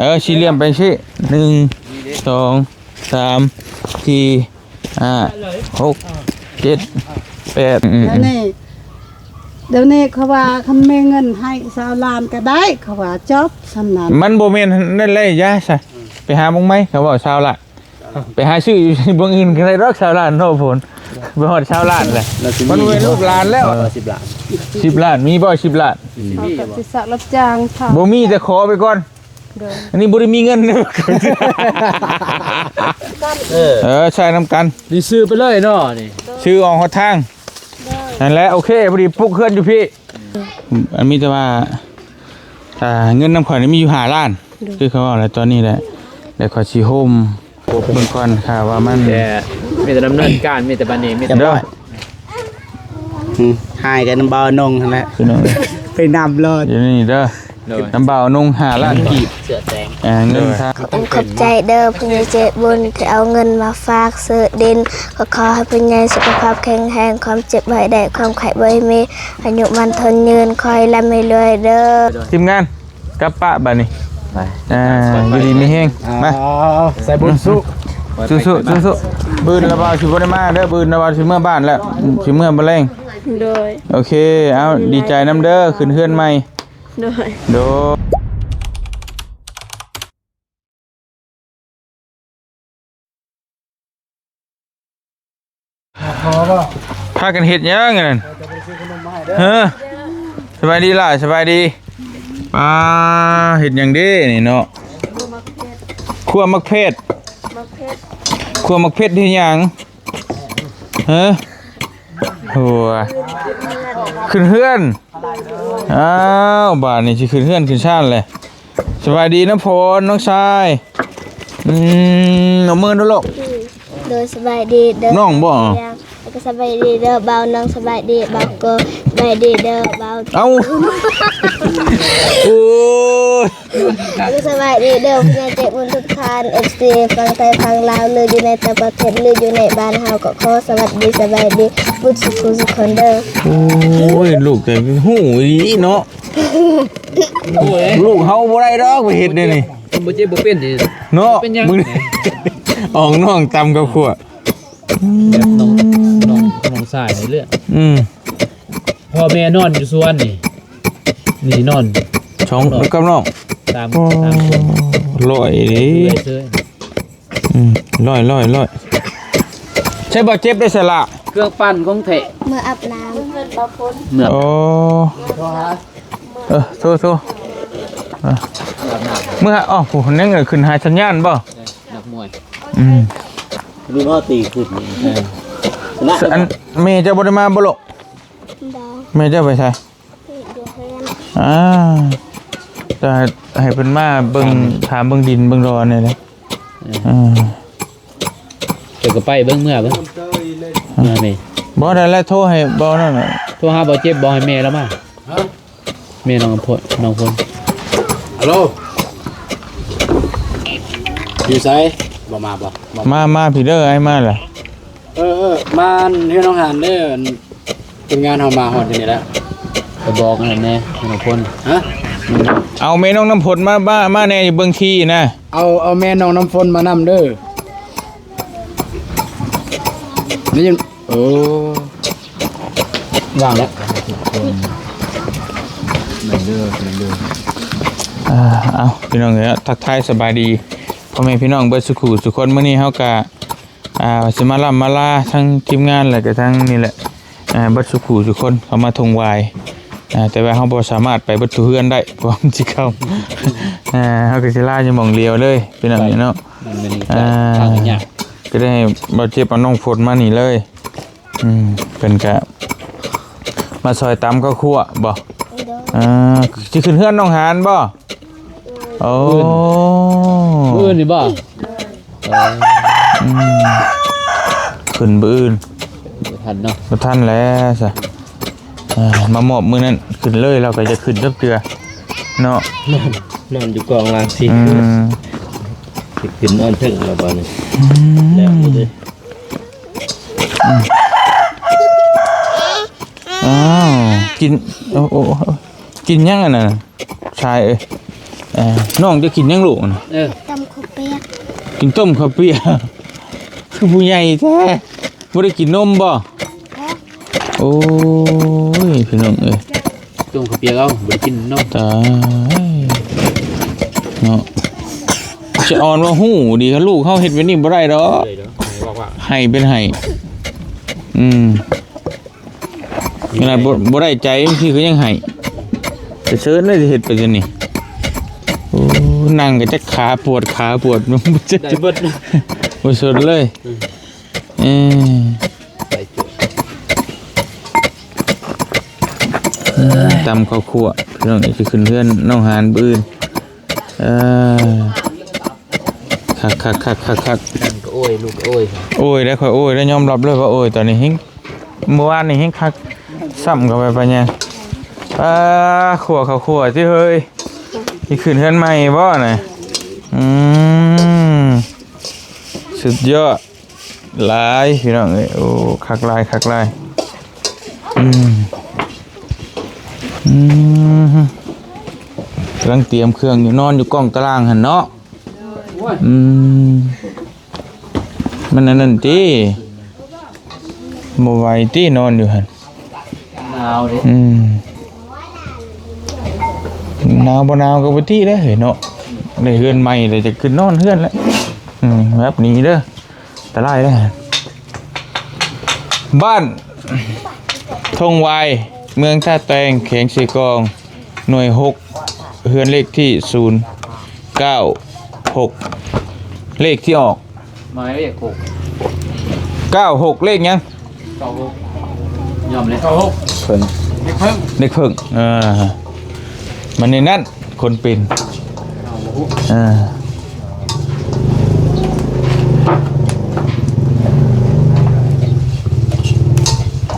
ເອີ ສີ່ຫຼ່ຽມໄປຊີ້ ໜຶ່ງ ສອງ ສາມ ສີ່ ຫ້າ ຫົກ ເຈັດ ແປດ ອືມ ດຽວນີ້ ດຽວນີ້ເຂົາວ່າຄັນມີເງິນໃຫ້ຊາວລ້ານກໍໄດ້ ເຂົາວ່າ ຈົບສ່ຳນັ້ນ. ມັນບໍ່ແມ່ນນັ້ນແຫຼະ ຢ່າຊະ ໄປຫາໝ່ອງໃໝ່ ເຂົາເວົ້າຊາວລ້ານ ໄປຫາຊື້ຢູ່ບ່ອນອື່ນກໍໄດ້ດອກຊາວລ້ານເນາະ ໂພນ ໄປຮອດຊາວລ້ານແຫຼະ ມັນບໍ່ແມ່ນລູກຫຼານແລ້ວ ເອີ ສິບລ້ານ ສິບລ້ານ ມີບໍ່ ສິບລ້ານ? ເຂົາກໍຊິສັກຮັບຈ້າງເຂົາ ບໍ່ມີ ແຕ່ຂໍໄປກ່ອນ ໂດຍ ອັນນີ້ບໍ່ໄດ້ມີເງິນ ເອີ ເອີ ໃຊ້ນຳກັນ ນີ້ຊື້ໄປເລີຍເນາະ ນີ້ ຊື້ອອກຮອດທາງ ໂດຍ ນັ້ນແຫຼະ ໂອເຄ ພໍດີປຸກເຮືອນຢູ່ພີ້ ອັນມີແຕ່ວ່າ ອ່າ ເງິນນຳຂ້ອຍນີ້ມີຢູ່ຫ້າລ້ານ ໂດຍ ຄືເຂົາເວົ້າແຫຼະ ຕອນນີ້ແຫຼະ ແລ້ວຂ້ອຍຊິໂຮມເບິ່ງກ່ອນ ຖ້າວ່າມັນ ແຕ່ມີແຕ່ດຳເນີນການ ມີແຕ່ບັດນີ້ມີແຕ່ ໂດຍ ອືມ ຫາຍກັນນຳບ່າວນົງຫັ້ນແຫຼະ ພີ່ນ້ອງ ໄປນຳໂລດ ຢູ່ໃນນີ້ເດີ ໂດຍ ນຳບ່າວນົງຫ້າລ້ານກີບ ເສື້ອແຕງ ອ່າ ເງິນ ໂດຍ ທາງ ຂອບໃຈເດີຜູ້ໃຫຍ່ໃຈບຸນທີ່ເອົາເງິນມາຝາກຊື້ດິນ ກໍຂໍໃຫ້ຜູ້ໃຫຍ່ສຸຂະພາບແຂງແຮງ ຄວາມເຈັບບໍ່ໃຫ້ໄດ້ ຄວາມໄຂ້ບໍ່ໃຫ້ມີ ອາຍຸໝັ້ນທົນຍືນ ຂໍໃຫ້ລ່ຳໃຫ້ລວຍເດີ ທີມງານ ກັບປະບາດນີ້ ໄປ ອ່າ ຢູ່ດີມີແຮງ ມາ ເອົາ ໃສ່ບຸນສູ້ ສູ້ໆ ສູ້ໆ ມື້ອື່ນລະບ່າວຊິບໍ່ໄດ້ມາເດີ ມື້ອື່ນລະບ່າວຊິເມືອບ້ານແລ້ວ ຊິເມືອບໍ່ແລງ ໂດຍ ໂອເຄ ເອົາ ດີໃຈນຳເດີ ຂຶ້ນເຮືອນໃໝ່ ໂດຍ ໂດຍ ພາກັນເຮັດຫຍັງອັນນັ້ນ? ຮະ ສະບາຍດີຫຼ້າ ສະບາຍດີ ປ້າ ເຮັດຫຍັງເດ້ນີ້ເນາະ? ຂົ້ວໝາກເຜັດ ໝາກເຜັດ ຂົ້ວໝາກເຜັດເຮັດຫຍັງ? ຮະ ໂຫ ຂຶ້ນເຮືອນ ອ້າວ ບາດນີ້ຊິຂຶ້ນເຮືອນຂຶ້ນຊານແຫຼະ. ສະບາຍດີນ້ຳຝົນ ນ້ອງຊາຍ ອືມ ເອົາມືດູລູກ ໂດຍ ສະບາຍດີເດີ ນ້ອງບໍ່ ແລ້ວກໍສະບາຍດີເດີບ່າວນ້ອງ ສະບາຍດີບ່າວໂກ ສະບາຍດີເດີບ່າວ ເອົ້າ ໂອ້ຍ ສະບາຍດີເດີຜູ້ໃຫຍ່ໃຈບຸນທຸກທ່ານ ເອັຟຊີ ຝັ່ງໄທຝັ່ງລາວ ຫຼືຢູ່ໃນຕ່າງປະເທດ ຫຼືຢູ່ໃນບ້ານເຮົາ ກໍຂໍສະຫວັດດີສະບາຍດີເບິດສູ່ຜູ້ສູ່ຄົນເດີ. ໂອ້ຍ ລູກກໍຮູ້ອີ່ຫຼີເນາະ ລູກເຮົາບໍ່ໄດ້ດອກໄປເຮັດແນວນີ້ ບໍ່ເຈັບບໍ່ເປັນເນາະ ເປັນຫຍັງ ອອກນ້ອງຕຳກັບຂົ້ວ ແບບນ້ອງ ນ້ອງ ນ້ອງຊາຍໃນເລື່ອງ ອືມ ພໍ່ແມ່ນອນຢູ່ສວນນີ້ ນີ້ນອນສອງ ກັບນ້ອງ ຕາມ ຕາມຄົນ ລອຍເດ້ ເອີ ອືມ ລອຍ ລອຍ ລອຍ ໃຊ້ບໍ່ເຈັບໄດ້ສະລະ ເຄື່ອງປັ່ນຂອງແທ້ ເມືອອາບນ້ຳ ເມືອ ໂອ້ ເອີ ໂທ ໂທ ເອີ ເມືອ ເອົ້າ ຜູ້ນັ້ນກໍຂຶ້ນຫາສັນຍານບໍ່? ນັກມວຍ ອືມ ຫຼືວ່າຕີຂຶ້ນ ເອີ ອັນແມ່ເຈົ້າບໍ່ໄດ້ມາບໍ່ລູກ? ບໍ່ ແມ່ເຈົ້າໄປໃສ? ຢູ່ເຮືອນ ອ່າ ຈະໃຫ້ເພິ່ນມາເບິ່ງ ຖາມເບິ່ງດິນເບິ່ງດອນນີ້ແຫຼະ ເອີ ເອີ ເຈົ້າກໍໄປເບິ່ງເມືອເບິ່ງ ເອີ ເມືອນີ້ ບໍ່ໄດ້ແລ້ວ ໂທໃຫ້ເບົານັ້ນ ໂທຫາເບົາເຈັບ ບອກໃຫ້ແມ່ລາວມາ ຮະ ແມ່ນ້ອງຝົນ ນ້ອງຝົນ ຮັລໂຫຼ ຢູ່ໃສ? ບໍ່ມາບໍ່? ມາ ມາພີ້ເດີ ອ້າຍມາລະ ເອີ ເອີ ມາເຮືອນນ້ອງຫານເດີ ຄົນງານເຮົາມາຮອດຢູ່ນີ້ແລ້ວ ໄປບອກອັນນັ້ນແດ່ ນ້ອງຝົນ ຮະ ເອົາແມ່ນ້ອງນ້ຳຝົນມາ ມາ ມາແດ່ ຢູ່ເບິ່ງທີ່ນະ ເອົາ ເອົາແມ່ນ້ອງນ້ຳຝົນມານຳເດີ ໄດ້ຍິນ ໂອ້ ວ່າງແລ້ວ ເອີ ເອົາ ພີ່ນ້ອງເອີຍ ທັກທາຍສະບາຍດີພໍ່ແມ່ພີ່ນ້ອງເບິດສູ່ຄູ່ສູ່ຄົນ ມື້ນີ້ເຮົາກະ ອ່າ ຊິມາລ່ຳມາລາທັງທີມງານ ແລະກະທັງນີ້ແຫຼະ ເບິດສູ່ຄູ່ສູ່ຄົນເຂົ້າມາຖົງຫວາຍ ແຕ່ວ່າເຮົາບໍ່ສາມາດໄປເບິດທຸກເຮືອນໄດ້ ເພາະວ່າມັນຊິຄ່ຳ ເຮົາກໍຊິລາຢູ່ໝ່ອງດຽວເລີຍ ພີ່ນ້ອງເນາະ ກໍໄດ້ໃຫ້ເບົາເຈັບເອົານ້ອງຝົນມານີ້ເລີຍ ອືມ ເພິ່ນກະມາຊ່ອຍຕຳເຂົ້າຂົ້ວບໍ່? ໂດຍ ອ່າ ຊິຂຶ້ນເຮືອນນ້ອງຫານບໍ່? ໂອ້ ມື້ອື່ນນີ້ບໍ່? ໂດຍ ອືມ ຂຶ້ນມື້ອື່ນ ບໍ່ທັນເນາະ ບໍ່ທັນແລ້ວຊະ ອ່າ ມາມອບມື້ນັ້ນຂຶ້ນເລີຍ ລາວກໍຢາກຂຶ້ນຈັກເທື່ອເນາະ ນອນ ນອນຢູ່ກອງລາງສີ ອືມ ຂຶ້ນນອນເທິງແລ້ວບາດນີ້ ອືມ ແລ້ວເລີຍ ອືມ ອ້າວ ກິນ ໂອ້ ໂອ້ ໂອ້ ກິນຫຍັງອັນນັ້ນ ຊາຍເອີຍ ເອີ ນ້ອງຈະກິນຫຍັງລູກນະ? ເອີ ຕຳເຂົ້າປຽກ ກິນຕົ້ມເຂົ້າປຽກ ຄືຜູ້ໃຫຍ່ແທ້ ບໍ່ໄດ້ກິນນົມບໍ່? ໂອ້ຍ ພີ່ນ້ອງເອີຍ ຕົ້ມເຂົ້າປຽກເອົາ ບໍ່ໄດ້ກິນນົມ ຕາຍເນາະ ສະອອນວ່າຮູ້ດີ ຄັນລູກເຮົາເຮັດແບບນີ້ບໍ່ໄດ້ດອກ ເອີ ເນາະ ໃຫ້ເປັນໃຫ້ ອືມ ຂະໜາດບໍ່ ບໍ່ໄດ້ໃຈ ບາງທີກໍຍັງໃຫ້ ໄປເຊີນເລີຍ ຊິເຮັດໄປຈັ່ງນີ້ ໂອ້ ນັ່ງກໍຈັກຂາປວດ ຂາປວດ ໄດ້ເບິດ ບໍ່ສົນເລີຍ ອືມ ເອີ ຕຳເຂົ້າຂົ້ວ ພີ່ນ້ອງ ຊິຂຶ້ນເຮືອນນ້ອງຫານມື້ອື່ນ ເອີ ຄັກໆໆໆໆ ນັ້ນກໍໂອ້ຍ ລູກໂອ້ຍ ໂອ້ຍໄດ້ ຂ້ອຍໂອ້ຍໄດ້ ຍອມຮັບເລີຍວ່າໂອ້ຍ ຕອນນີ້ເຮັງ ມື້ວານນີ້ເຮັງຄັກ ຊ້ຳເຂົ້າໄປປານຫຍັງ ອາ ຂົ້ວເຂົ້າຂົ້ວຕິເຮີ້ຍ ຊິຂຶ້ນເຮືອນໃໝ່ບໍ່ນະ ອືມ ສຸດຍອດ ຫຼາຍພີ່ນ້ອງເອີຍ ໂອ້ ຄັກຫຼາຍ ຄັກຫຼາຍ ອືມ ອືມ ກຳລັງຕຽມເຄື່ອງຢູ່ ນອນຢູ່ກ້ອງຕາລ່າງຫັ້ນເນາະ ອືມ ມັນອັນນັ້ນຕິ ບໍ່ໄຫວຕິ ນອນຢູ່ຫັ້ນ ໜາວເດ້ ອືມ ໜາວບໍ່ໜາວກໍບໍ່ຕິແລ້ວເຮີ້ຍເນາະ ໄດ້ເຮືອນໃໝ່ແລ້ວ ຈະຂຶ້ນນອນເຮືອນແລ້ວ ອືມ ແບບນີ້ເດີ ອັນຕະລາຍເດ້ ບ້ານທົ່ງວາຍ ເມືອງທ່າແຕງ ແຂວງເຊກອງ ໜ່ວຍຫົກ ເຮືອນເລກທີສູນເກົ້າຫົກ ເລກທີ່ອອກ ໝາຍເລກຫົກ ເກົ້າຫົກ ເລກຫຍັງ? ເກົ້າຫົກ ຍອມເລີຍ ເກົ້າຫົກ ເພິ່ນ ເດັກເພິ່ງ ເດັກເພິ່ງ ເອີ ມັນໃນນັ້ນ ຄົນເປັນ ເອີ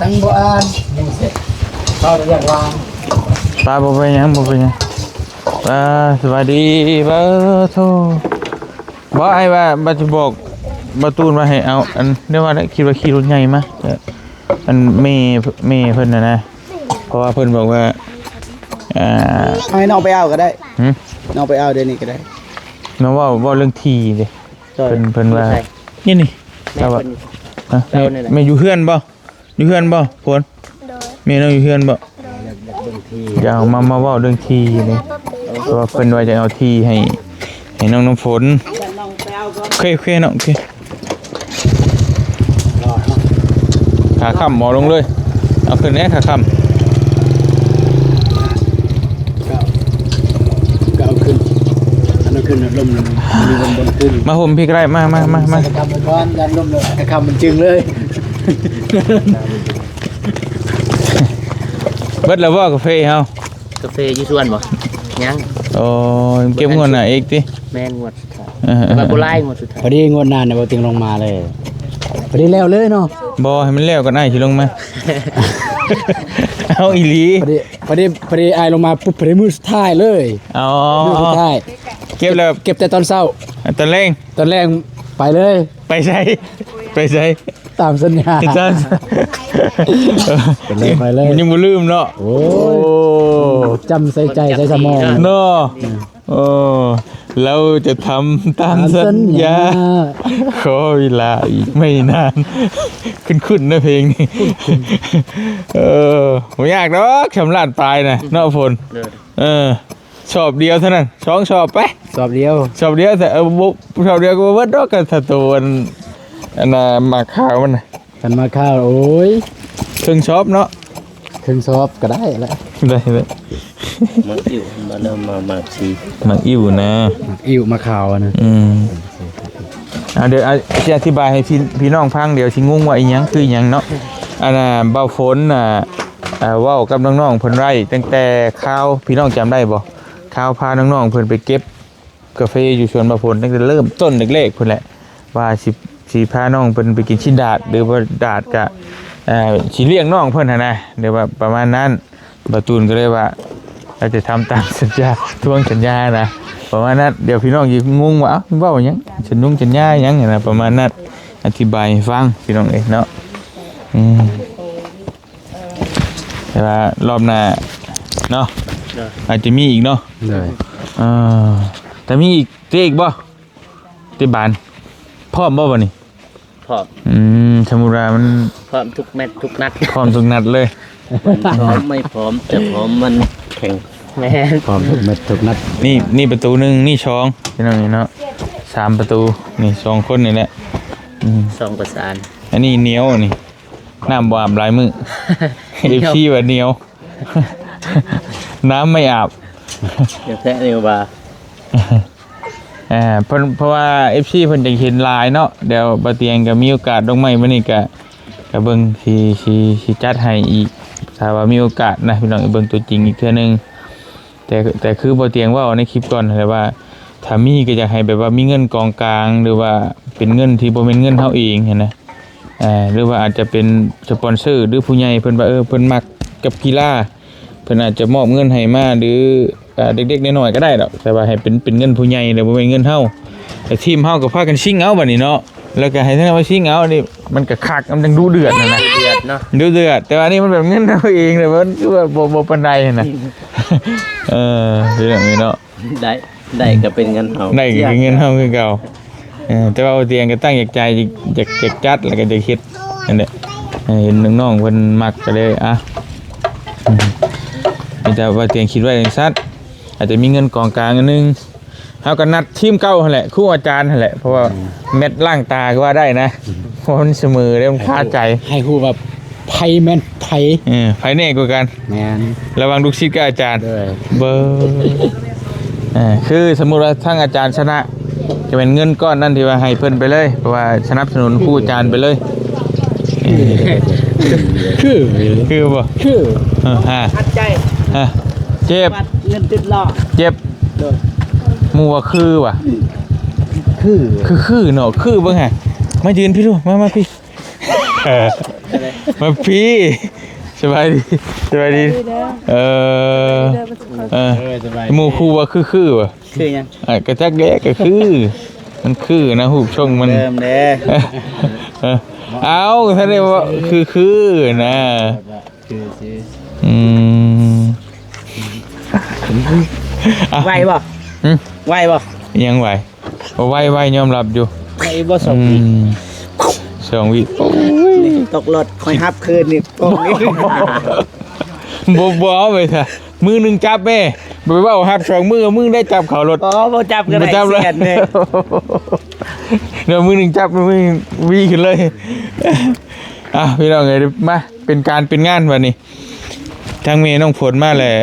ຕັ້ງບໍ່ອ່ານ ເຂົາຢາກວາງ ປ້າບໍ່ເປັນຫຍັງ ບໍ່ເປັນຫຍັງ ປ້າ ສະບາຍດີ ປ້າໂທ ບໍ່ ອ້າຍວ່າ ວ່າຈະບອກບ່າວຕູນວ່າໃຫ້ເອົາ ອັນ ແນວວ່າ ຄິດວ່າຂີ່ລົດໃຫຍ່ມາ ເອີ ອັນແມ່ ແມ່ເພິ່ນນະນະ ເພາະວ່າເພິ່ນບອກວ່າ ອ່າ ໃຫ້ນ້ອງໄປເອົາກໍໄດ້ ຫື? ນ້ອງໄປເອົາດຽວນີ້ກໍໄດ້ ນ້ອງເວົ້າ ເວົ້າເລື່ອງທີ່ເດ້ ເພິ່ນ ເພິ່ນວ່າ ຢູ່ໃສ? ນີ້ ນີ້ ແມ່ເພິ່ນ ແມ່ຢູ່ເຮືອນບໍ່? ຢູ່ເຮືອນບໍ່ ຝົນ? ໂດຍ ແມ່ນ້ອງຢູ່ເຮືອນບໍ່? ໂດຍ ຢາກ ຢາກເບິ່ງທີ່ ຢາກເອົາມາ ມາເວົ້າເລື່ອງທີ່ນີ້ ເພາະວ່າເພິ່ນວ່າຈະເອົາທີ່ໃຫ້ ໃຫ້ນ້ອງນ້ຳຝົນ ໂອເຄ ໂອເຄ ນ້ອງ ໂອເຄ ຂາຄ້ຳບໍ່ລົງເລີຍ ເອົາຂຶ້ນແດ່ຂາຄ້ຳ ກໍເອົາຂຶ້ນ ອັນນັ້ນຂຶ້ນ ລົມ ລົມ ລົມຂຶ້ນ ມາຫົ່ມພີ້ກໍໄດ້ ມາ ມາ ມາ ມາ ໃສ່ກະດຳໄວ້ກ່ອນ ຢ້ານລົມ ຂາຄ້ຳມັນຈຶ່ງເລີຍ. ເບິດແລ້ວບໍ່ກາເຟເຮົາ? ກາເຟຢູ່ສວນບໍ່? ຍັງ ໂອ້ຍ ເກັບງວດໜ້າອີກຕິ? ແມ່ນ ງວດສຸດທ້າຍ ເອີ ແຕ່ວ່າບໍ່ຫຼາຍ ງວດສຸດທ້າຍ ພໍດີງວດໜ້ານີ້ບໍ່ຕິງລົງມາເລີຍ ພໍດີແລ້ວເລີຍເນາະ ບໍ່ ໃຫ້ມັນແລ້ວກ່ອນ ອ້າຍຊິລົງມາ ເອົາອີ່ຫຼີ ພໍດີ ພໍດີ ພໍດີອ້າຍລົງມາປຸບ ພໍດີມື້ສຸດທ້າຍເລີຍ ອໍ ມື້ສຸດທ້າຍ ເກັບແລ້ວ ເກັບແຕ່ຕອນເຊົ້າ ຕອນແລງ ຕອນແລງໄປເລີຍ ໄປໃສ? ໄປໃສ? ຕາມສັນຍາ ຕາມ ເປັນເລື່ອງໄປເລີຍ ມັນຍັງບໍ່ລືມເນາະ ໂອ້ຍ ໂອ້ ຈຳໃສ່ໃຈໃສ່ສະໝອງເນາະ ອືມ ໂອ້ ເຮົາຈະທຳຕາມສັນຍາ ສັນຍາ ຂໍເວລາອີກໄມ່ນານ ຄຸ້ນໆນະເພງນີ້ ເອີ ບໍ່ຍາກດອກ ສາມລ້ານປາຍນະເນາະ ຝົນ ເອີ ສອບດຽວເທົ່ານັ້ນ ສອງສອບໄປ ສອບດຽວ ສອບດຽວ ແຕ່ ເອີ ບໍ່ ສອບດຽວກໍບໍ່ເບິດດອກ ກໍຖ້າໂຕອັນ ອັນນ່າ ໝາກຂາວມັນນະ ຄັນໝາກຂາວ ໂອ້ຍ ເຄິ່ງສອບເນາະ ເຄິ່ງສອບກໍໄດ້ລະ ໄດ້ ໄດ້ ໝາກອິ້ວ ມາເລີ່ມມາ ໝາກຊີ ໝາກອິ້ວນະ ໝາກອິ້ວ ໝາກຂາວນະ ອືມ ອ່າ ດຽວ ອ່າ ຊິອະທິບາຍໃຫ້ພີ່ ພີ່ນ້ອງຟັງ ດຽວຊິງົງວ່າອີ່ຫຍັງຄືອີ່ຫຍັງເນາະ ອັນນ່າ ບ່າວຝົນ ອ່າ ເວົ້າກັບນ້ອງໆເພິ່ນໄວ້ ຕັ້ງແຕ່ຄາວ ພີ່ນ້ອງຈຳໄດ້ບໍ່? ຄາວພານ້ອງໆເພິ່ນໄປເກັບກາເຟຢູ່ສວນບ່າວຝົນ ຕັ້ງແຕ່ເລີ່ມຕົ້ນແລກໆພຸ້ນແຫຼະ ວ່າຊິ ຊິພານ້ອງເພິ່ນໄປກິນຊີ້ນດາດ ຫຼືວ່າດາດກະ ເອີ ຊິລ້ຽງນ້ອງເພິ່ນຫັ້ນນະ ຫຼືວ່າປະມານນັ້ນ ບ່າວຕູນກໍເລີຍວ່າ ອາດຈະທຳຕາມສັນຍາ ທວງສັນຍານະ ປະມານນັ້ນ ດຽວພີ່ນ້ອງຊິງົງວ່າ ເອົ້າ ເວົ້າຫຍັງ ສັນຍົງສັນຍາຫຍັງຫັ້ນນະ ປະມານນັ້ນ ອະທິບາຍໃຫ້ຟັງ ພີ່ນ້ອງເອີຍເນາະ ອືມ. ແຕ່ວ່າລອບໜ້າເນາະ ໂດຍ ອາດຈະມີອີກເນາະ ໂດຍ ອ່າ ແຕ່ມີອີກ ເຕະອີກບໍ່? ເຕະບານ ພ້ອມບໍ່ບັດນີ້? ພ້ອມ. ອືມ ສະມຸດວ່າມັນ ພ້ອມທຸກແມັດທຸກນັດ. ພ້ອມທຸກນັດເລີຍ. ພ້ອມ ໄມ່ພ້ອມ ຈະພ້ອມວັນແຂ່ງ. ແມ່ນ ພ້ອມທຸກແມັດທຸກນັດ. ນີ້ ນີ້ປະຕູໜຶ່ງ ນີ້ສອງ ພີ່ນ້ອງນີ້ເນາະ ສາມປະຕູ. ນີ້ສອງຄົນນີ້ແຫຼະ. ອືມ ສອງປະສານ. ອັນນີ້ໜຽວ ອັນນີ້ ນ້ຳບໍ່ອາບຫຼາຍມື້. ເອັຟຊີວ່າໜຽວ ນ້ຳໄມ່ອາບ. ແທ້ນີ້ວ່າ ເອີ ເພິ່ນ ເພາະວ່າເອັຟຊີເພິ່ນຢາກເຫັນຫຼາຍເນາະ. ດຽວບ່າວຕຽງກໍມີໂອກາດ ດອກໄມ້ມື້ນີ້ກໍ ກໍເບິ່ງ ຊິ ຊິ ຊິຈັດໃຫ້ອີກ ຖ້າວ່າມີໂອກາດນະ ພີ່ນ້ອງ ເບິ່ງຕົວຈິງອີກເທື່ອໜຶ່ງ. ແຕ່ ແຕ່ຄືບ່າວຕຽງເວົ້າໃນຄລິບກ່ອນຫັ້ນແຫຼະວ່າ ຖ້າມີກໍຢາກໃຫ້ແບບວ່າມີເງິນກອງກາງ ຫຼືວ່າເປັນເງິນທີ່ບໍ່ແມ່ນເງິນເຮົາເອງຫັ້ນນະ. ເອີ ຫຼືວ່າອາດຈະເປັນສະປອນເຊີ ຫຼືຜູ້ໃຫຍ່ເພິ່ນວ່າ ເອີ ເພິ່ນມັກກັບກິລາ ເພິ່ນອາດຈະມອບເງິນໃຫ້ມາ ຫຼື ເອີ ເດັກໆນ້ອຍໆກໍໄດ້ດອກ ແຕ່ວ່າໃຫ້ເປັນ ເປັນເງິນຜູ້ໃຫຍ່ ແລ້ວບໍ່ແມ່ນເງິນເຮົາ. ແຕ່ທີມເຮົາກໍພາກັນຊິງເອົາບັດນີ້ເນາະ ແລ້ວກໍໃຫ້ທາງເຮົາຊິງເອົານີ້ ມັນກໍຄັກ ມັນຈັ່ງດຸເດືອດຫັ້ນນະ. ດຸເດືອດເນາະ ດຸເດືອດ. ແຕ່ວ່ານີ້ມັນແບບເງິນເຮົາເອງ ແຕ່ວ່າມັນຄືວ່າບໍ່ ບໍ່ປານໃດຫັ້ນນະ. ເອີ ຄືແບບນີ້ເນາະ ໄດ້ ໄດ້ກໍເປັນເງິນເຮົາ ໄດ້ກໍຄືເງິນເຮົາຄືເກົ່າ. ເອີ ແຕ່ວ່າບ່າວຕຽງກໍຕັ້ງໃຈຢາກ ຢາກ ຢາກຈັດ ແລ້ວກໍຢາກເຮັດນັ້ນແຫຼະ. ເອີ ເຫັນນ້ອງໆເພິ່ນມັກກໍເລີຍ ອ່ະ ອືມ ມີແຕ່ບ່າວຕຽງຄິດໄວ້ຈັ່ງຊັ້ນ ອາດຈະມີເງິນກອງກາງອັນໜຶ່ງ ເຮົາກໍນັດທີມເກົ່າຫັ້ນແຫຼະ ຄູອາຈານຫັ້ນແຫຼະ ເພາະວ່າ ອືມ ແມັດລ້າງຕາກໍວ່າໄດ້ນະ. ອືມ ເພາະມັນສະເໝີເດ້ ມັນຄາໃຈ. ໃຫ້ຮູ້ວ່າ ໃຜແມ່ນໃຜ. ເອີ ໃຜແນ່ກວ່າກັນ? ແມ່ນ ລະຫວ່າງລູກສິດກັບອາຈານ. ໂດຍ ເບິ່ງ ເອີ ຄືສົມມຸດວ່າທາງອາຈານຊະນະ ຈະແມ່ນເງິນກ້ອນນັ້ນທີ່ວ່າໃຫ້ເພິ່ນໄປເລີຍ ເພາະວ່າສະໜັບສະໜູນຄູອາຈານໄປເລີຍ. ຄື ຄືບໍ່? ຄື ເອີ ຮະ ຂັດໃຈ ຮະ ເຈັບ ເງິນຕິດລໍ້ ເຈັບ. ໂດຍ ໝູ່ວ່າຄືຫວາ? ຄື ຄື ຄືເນາະ ຄືເບິ່ງຫາ ມາຢືນພີ້ດູ ມາ ມາພີ້. ມາພີ້ ສະບາຍດີ ສະບາຍດີ. ເອີ ເອີ ເອີ ສະບາຍດີ. ໝູ່ຄູ່ວ່າຄື ຄືຫວາ? ຄືຫຍັງ? ອ່າ ກະຈັກແຫຼະ ກະຄື ມັນຄືນະ ຮູບຊົງມັນ. ເລີ່ມເດ້ ເອີ ເອົ້າ ກະທັນໄດ້ວ່າຄື ຄືນະ ຄືຊື່. ອືມ ໄວບໍ່? ຫຶ? ໄວບໍ່? ຍັງໄວ. ບໍ່ໄວ ໄວຍອມຮັບຢູ່. ໄວບໍ່ສອງວິ? ອືມ ສອງວິ. ໂອ້ຍ ນີ້ຕົກລົດ ຂ້ອຍຮັບຄືນນີ້ ໂປ້ງນີ້. ບໍ່ ບໍ່ເອົາໄປຊະ ມືໜຶ່ງຈັບແມ່ ບໍ່ໄປເວົ້າຮັບສອງມື ມືໄດ້ຈັບເຂົ້າລົດ. ອໍ ບໍ່ຈັບກໍໄດ້ ບໍ່ຈັບແລ້ວ ສຽນເດ້. ເນາະ ມືໜຶ່ງຈັບ ມືໜຶ່ງຫວີຂຶ້ນເລີຍ. ອ່ະ ພີ່ນ້ອງເອີຍ ມາ ເປັນການເປັນງານບັດນີ້ ທາງແມ່ນ້ອງຝົນມາແລ້ວ.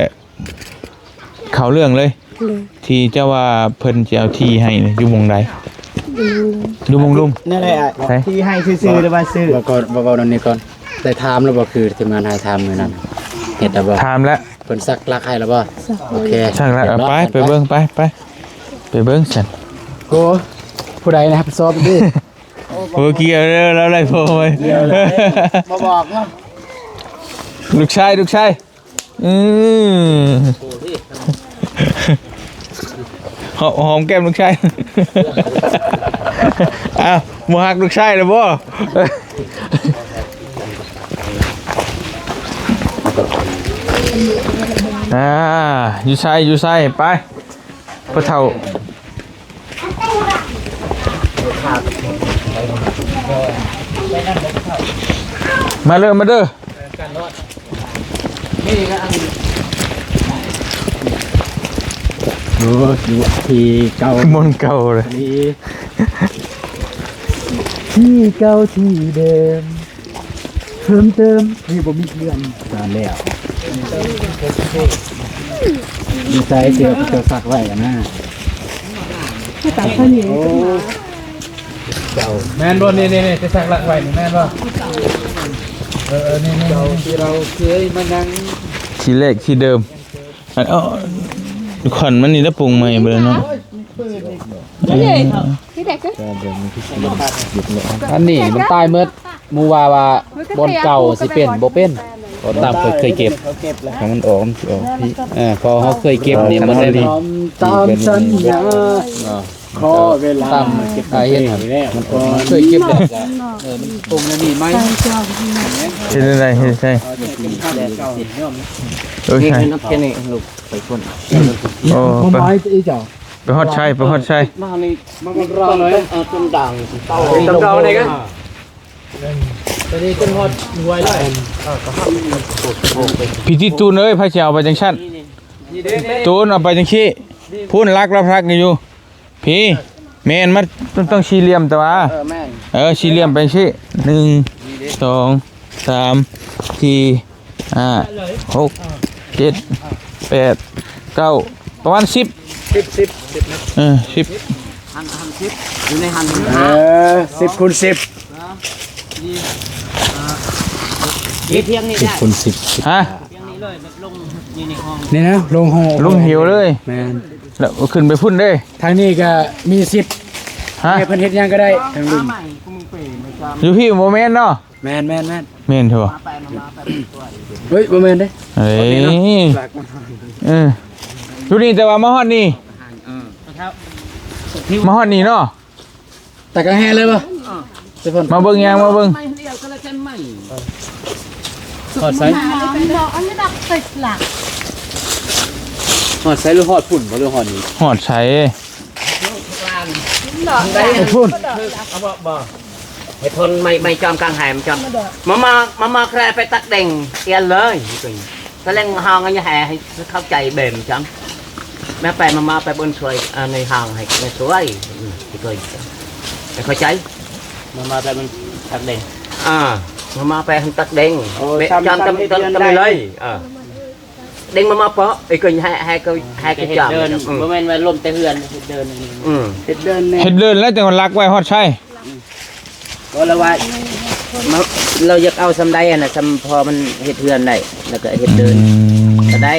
ເຂົ້າເລື່ອງເລີຍ ໂດຍ ທີ່ເຈົ້າວ່າເພິ່ນຊິເອົາທີ່ໃຫ້ນີ້ ຢູ່ໝ່ອງໃດ? ຢູ່ໝ່ອງລຸ່ມ ຢູ່ໝ່ອງລຸ່ມ ນັ້ນແຫຼະ. ໃສ? ທີ່ໃຫ້ຊື່ໆ ຫຼືວ່າຊື້? ບໍ່ກ່ອນ ບໍ່ເວົ້ານຳນີ້ກ່ອນ ໄດ້ຖາມແລ້ວບໍ່? ຄືທີມງານໃຫ້ຖາມມື້ນັ້ນ ເຮັດແລ້ວບໍ່? ຖາມແລ້ວ ເພິ່ນສັກຫຼັກໃຫ້ແລ້ວບໍ່? ສັກ ໂອເຄ ສັກຫຼັກ ເອົາໄປ ໄປເບິ່ງ ໄປ ໄປ ໄປເບິ່ງຊັ້ນ. ໂອ້ ຜູ້ໃດນະຮັບຜິດຊອບນີ້? ໂອ້ ກ່ຽວແລ້ວ ລາວໄດ້ໂພໄວ້ ບໍ່ບອກເນາະ. ລູກຊາຍ ລູກຊາຍ. ອືມ ຫອມ ຫອມແກ້ມລູກຊາຍ. ອ້າວ ບໍ່ຮັກລູກຊາຍແລ້ວບໍ່? ອ່າ ຢູ່ໃສ ຢູ່ໃສ? ໄປ ພໍ່ເຖົ້າ. ມາເດີ ມາເດີ. ໂອ້ ຢູ່ທີ່ເກົ່າ ບ່ອນເກົ່າເລີຍ ທີ່ເກົ່າທີ່ເດີມ. ເພີ່ມເຕີມ ນີ້ບໍ່ມີເພື່ອນສານແລ້ວ. ມີໃສເສື້ອເຈົ້າຊັກໄວ້ນະ? ຄືຕາມເຂົານີ້. ໂອ້ ເຈົ້າ ແມ່ນບໍ່? ນີ້ໆໆ ໄປສັກຫຼັກໄວ້ນີ້ແມ່ນບໍ່? ເອີໆ ນີ້ໆ ເຈົ້າທີ່ເຮົາເຄີຍມານັ່ງ ທີ່ແລກທີ່ເດີມ. ອັນ ເອົາ ຂວັນມັນນີ້ລະປຸງໃໝ່ເບິດເນາະ. ອັນນີ້ມັນຕາຍໝົດ. ໝູ່ວ່າ ວ່າບ່ອນເກົ່າຊິເປັນ ບໍ່ເປັນ. ກໍຕາມເຄີຍເກັບ ເຂົາເກັບແລ້ວ ຖ້າມັນອອກ ມັນຊິອອກພີ້ ເອີ ເພາະເຮົາເຄີຍເກັບນີ້ ມັນໄດ້ ຕາມສັນຍາ ຂໍເວລາ ຕາມ ເກັບ ຖ້າເຫັນ ມັນອອກ ມັນເຄີຍເກັບແລ້ວ ເອີ ມັນປົງແນວນີ້ໃໝ່ ເຮັດໄດ້ ເຮັດໄດ້ ເອີ ໃຊ່ ແຄ່ນີ້ລູກ ໄປພຸ້ນ ໂອ້ ໄປ ໄປຮອດໃສ ໄປຮອດໃສ ມານີ້ ມາເອົາເລີຍ ເອົາຕົ້ນດາງ ຕົ້ນດາງນີ້ກໍ ຕົວນີ້ຈົນຮອດຫ້ວຍເລີຍ ພີ່ຕິດຕູນເອີຍ ໃຜຊິເອົາໄປຈັ່ງຊັ້ນ ຕູນເອົາໄປຈັ່ງຊີ້ ພຸ້ນຫຼັກລະພັກຢູ່ ພີ້ ແມ່ນ ມັນຕ້ອງສີ່ຫຼ່ຽມ ແຕ່ວ່າ ເອີ ແມ່ນ ເອີ ສີ່ຫຼ່ຽມໄປຈັ່ງຊີ້ ໜຶ່ງ ສອງ ສາມ ສີ່ ຫ້າ ຫົກ ເຈັດ ແປດ ເກົ້າ ປະມານສິບ ສິບ ສິບ ເອີ ສິບ ຫັນ ຫັນສິບ ຢູ່ໃນຫັນ ເອີ ສິບຄູນສິບ ນີ້ ເອີ ເຮັດພຽງນີ້ ສິບ ໄດ້ ຄູນສິບ ຮະ ພຽງນີ້ເລີຍ ແບບລົງຢູ່ໃນຫ້ອງ ນີ້ນະ ລົງຫ້ອງ ລົງເຫວເລີຍ ແມ່ນ ແລ້ວຂຶ້ນໄປພຸ້ນເດ້ ທາງນີ້ກໍມີສິດ ຮະ ໃຫ້ເພິ່ນເຮັດຫຍັງກໍໄດ້ ທາງລຸ່ມ ຢູ່ພີ້ບໍ່ແມ່ນເນາະ ແມ່ນ ແມ່ນ ແມ່ນ ແມ່ນເຖາະ ເຮີ້ຍ ບໍ່ແມ່ນເດ້ ເອີຍ ເອີ ຢູ່ນີ້ ແຕ່ວ່າມາຮອດນີ້ ມາຮອດນີ້ເນາະ ຕາກະແຮເລີຍບໍ່ ມາເບິ່ງຫຍັງ ມາເບິ່ງ ຮອດໃສ ຮອດໃສຫຼືຮອດພຸ້ນບໍ່ ຫຼືຮອດນີ້ ຮອດໃສ ພຸ້ນ ເອົາບໍ່ ບໍ່ ໃຫ້ທົນໄມ້ ໄມ້ຈອມກາງໄຮ່ມັນຈອມ ມາ ມາ ມາ ມາແຄຣໄປຕັກແດງ ອຽນເລີຍ ຕະແລງຫ້ອງອັນນີ້ໃຫ້ ໃຫ້ເຂົ້າໃຈແບບຈັ່ງ ແມ່ໄປ ມາ ມາໄປບົນຊ່ວຍ ອັນນີ້ຫ້ອງໃຫ້ ໃຫ້ຊ່ວຍ ອືມ ຊ່ວຍ ໃຫ້ເຂົ້າໃຈ ມາ ມາໄປມັນຕັກແດງ ອ່າ ມາ ມາໄປຫັ້ນຕັກແດງ ໂອ້ ແບບ ຈຳ ຈຳ ຈຳ ຈຳເລີຍ ອ່າ ເດ້ງມາ ມາເປາະ ເອີ ກໍໃຫ້ ໃຫ້ ກໍໃຫ້ ກໍຈຳ ເດີ່ນ ອືມ ບໍ່ແມ່ນວ່າລົມແຕ່ເຮືອນ ເຮັດເດີ່ນ ອືມ ເຮັດເດີ່ນແນ່ ເຮັດເດີ່ນແລ້ວຈັ່ງວ່າລັກໄວ້ຮອດໃສ ກໍລະວ່າ ມາ ລາວຢາກເອົາສ່ຳໃດຫັ້ນນະ ສ່ຳພໍມັນເຮັດເຮືອນໄດ້ ແລ້ວກໍເຮັດເດີ່ນ ອືມ ກໍໄດ້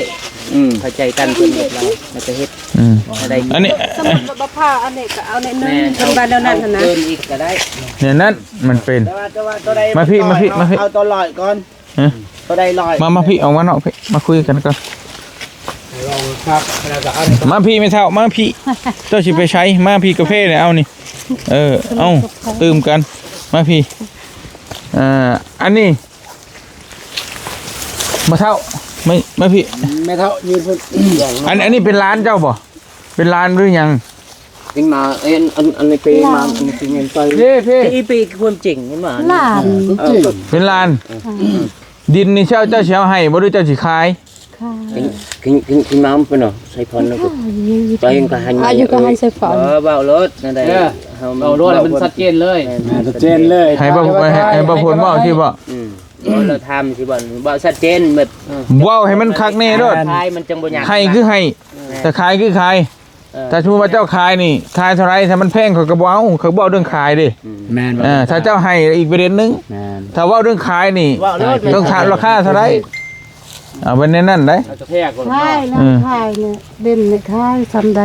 ອືມ ເຂົ້າໃຈກັນເພິ່ນກັບລາວ ແລ້ວກໍເຮັດ ອືມ ກໍໄດ້ ອັນນີ້ ສົມມຸດວ່າບໍ່ພໍ ອັນນີ້ກໍເອົາໜ້ອຍໜຶ່ງ ແມ່ນ ເພິ່ນວ່າແນວນັ້ນຫັ້ນນະ ເອົາເກີນອີກກໍໄດ້ ແນວນັ້ນມັນເປັນ ແຕ່ວ່າ ແຕ່ວ່າຕົວໃດ ມາພີ້ ມາພີ້ ມາພີ້ ເອົາຕົວຮ້ອຍກ່ອນ ຮະ ຕົວໃດຮ້ອຍ ມາ ມາພີ້ ອອກມານອກພີ້ ມາຄຸຍກັນກ່ອນ ມາພີ້ແມ່ເຖົ້າ ມາພີ້ ເຈົ້າຊິໄປໃສ ມາພີ້ ກາເຟນີ້ ເອົານີ້ ເອີ ເອົາ ຕື່ມກັນ ມາພີ້ ອ່າ ອັນນີ້ ມາເຖົ້າ ມາ ມາພີ້ ແມ່ເຖົ້າຢືນພຸ້ນ ອັນ ອັນນີ້ເປັນຫຼານເຈົ້າບໍ່? ເປັນຫຼານຫຼືຫຍັງ? ເປັນໝາ ອັນ ອັນ ອັນນີ້ເປັນໝາ ອັນນີ້ເປັນເງິນໄປ ເພ ເພ ອີປີຄວາມຈິງເຫັນບໍ່? ຫຼານ ເອີ ເປັນຫຼານ ອືມ ດິນນີ້ເຈົ້າ ເຈົ້າຊິເອົາໃຫ້ບໍ່ ຫຼືເຈົ້າຊິຂາຍ? ຂາຍ ກິນ ກິນ ກິນ ກິນມາເພິ່ນເນາະ ໃສ່ພອນນະ ຂາຍ ໄປກໍໃຫ້ ອາ ຢູ່ກໍໃຫ້ໃສ່ພອນ ເອີ ເວົ້າໂລດ ນັ້ນໃດ ເອີ ເຮົາ ເວົ້າໂລດໃຫ້ມັນຊັດເຈນເລີຍ ແມ່ນ ຊັດເຈນເລີຍ ໃຫ້ບໍ່ ໃຫ້ ໃຫ້ບໍ່ພົນເວົ້າຊິບໍ່? ອືມ ເວົ້າແລ້ວຖາມຊິບໍ່ ເວົ້າຊັດເຈນໝົດ ເອີ ເວົ້າໃຫ້ມັນຄັກແນ່ໂລດ ຂາຍມັນຈັ່ງບໍ່ຍາກ ໃຫ້ຄືໃຫ້ ແມ່ນ ຖ້າຂາຍຄືຂາຍ ເອີ ຖ້າສົມມຸດວ່າເຈົ້າຂາຍນີ້ ຂາຍເທົ່າໃດ? ຖ້າມັນແພງຂ້ອຍກໍບໍ່ເອົາ ຂ້ອຍເວົ້າເລື່ອງຂາຍເດ້ ອືມ ແມ່ນ ເອີ ຖ້າເຈົ້າໃຫ້ອີກປະເດັນໜຶ່ງ ແມ່ນ ຖ້າເວົ້າເລື່ອງຂາຍນີ້ ເວົ້າໂລດ ຕ້ອງຖາມລາຄາເທົ່າໃດ ເອົາໄວ້ໃນນັ້ນໄດ໋ ເອົາແຕ່ແພກ ຂາຍນະ ເອີ ຂາຍນະ ເດັ່ນນະ ຂາຍສ່ຳໃດ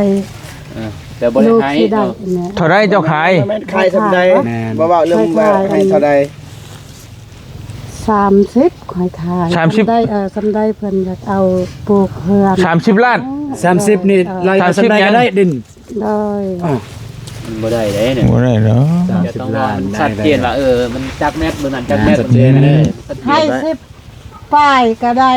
ເອີ ແຕ່ບໍ່ໄດ້ໃຫ້ເນາະ ເທົ່າໃດເຈົ້າຂາຍ? ແມ່ນຂາຍສ່ຳໃດ ແມ່ນ ບໍ່ເວົ້າເລື່ອງວ່າໃຫ້ເທົ່າໃດ ສາມສິບ ຂ້ອຍຂາຍ ສາມສິບ ສ່ຳໃດ ເອີ ສ່ຳໃດເພິ່ນຢາກເອົາປູກເຮືອນ ສາມສິບລ້ານ ສາມສິບນີ້ ເອີ ໄລ່ເອົາສ່ຳໃດກໍໄດ້ດິນ ໂດຍ ອ່າ ມັນບໍ່ໄດ້ເດ້ນີ້ ບໍ່ໄດ້ດອກ ສາມສິບລ້ານ ມັນຊັດເຈນວ່າ ເອີ ມັນຈັກແມັດ ເບິ່ງນັ້ນຈັກແມັດ ມັນຊັດເຈນເດ້ ໃຫ້ສິບປາຍກໍໄດ້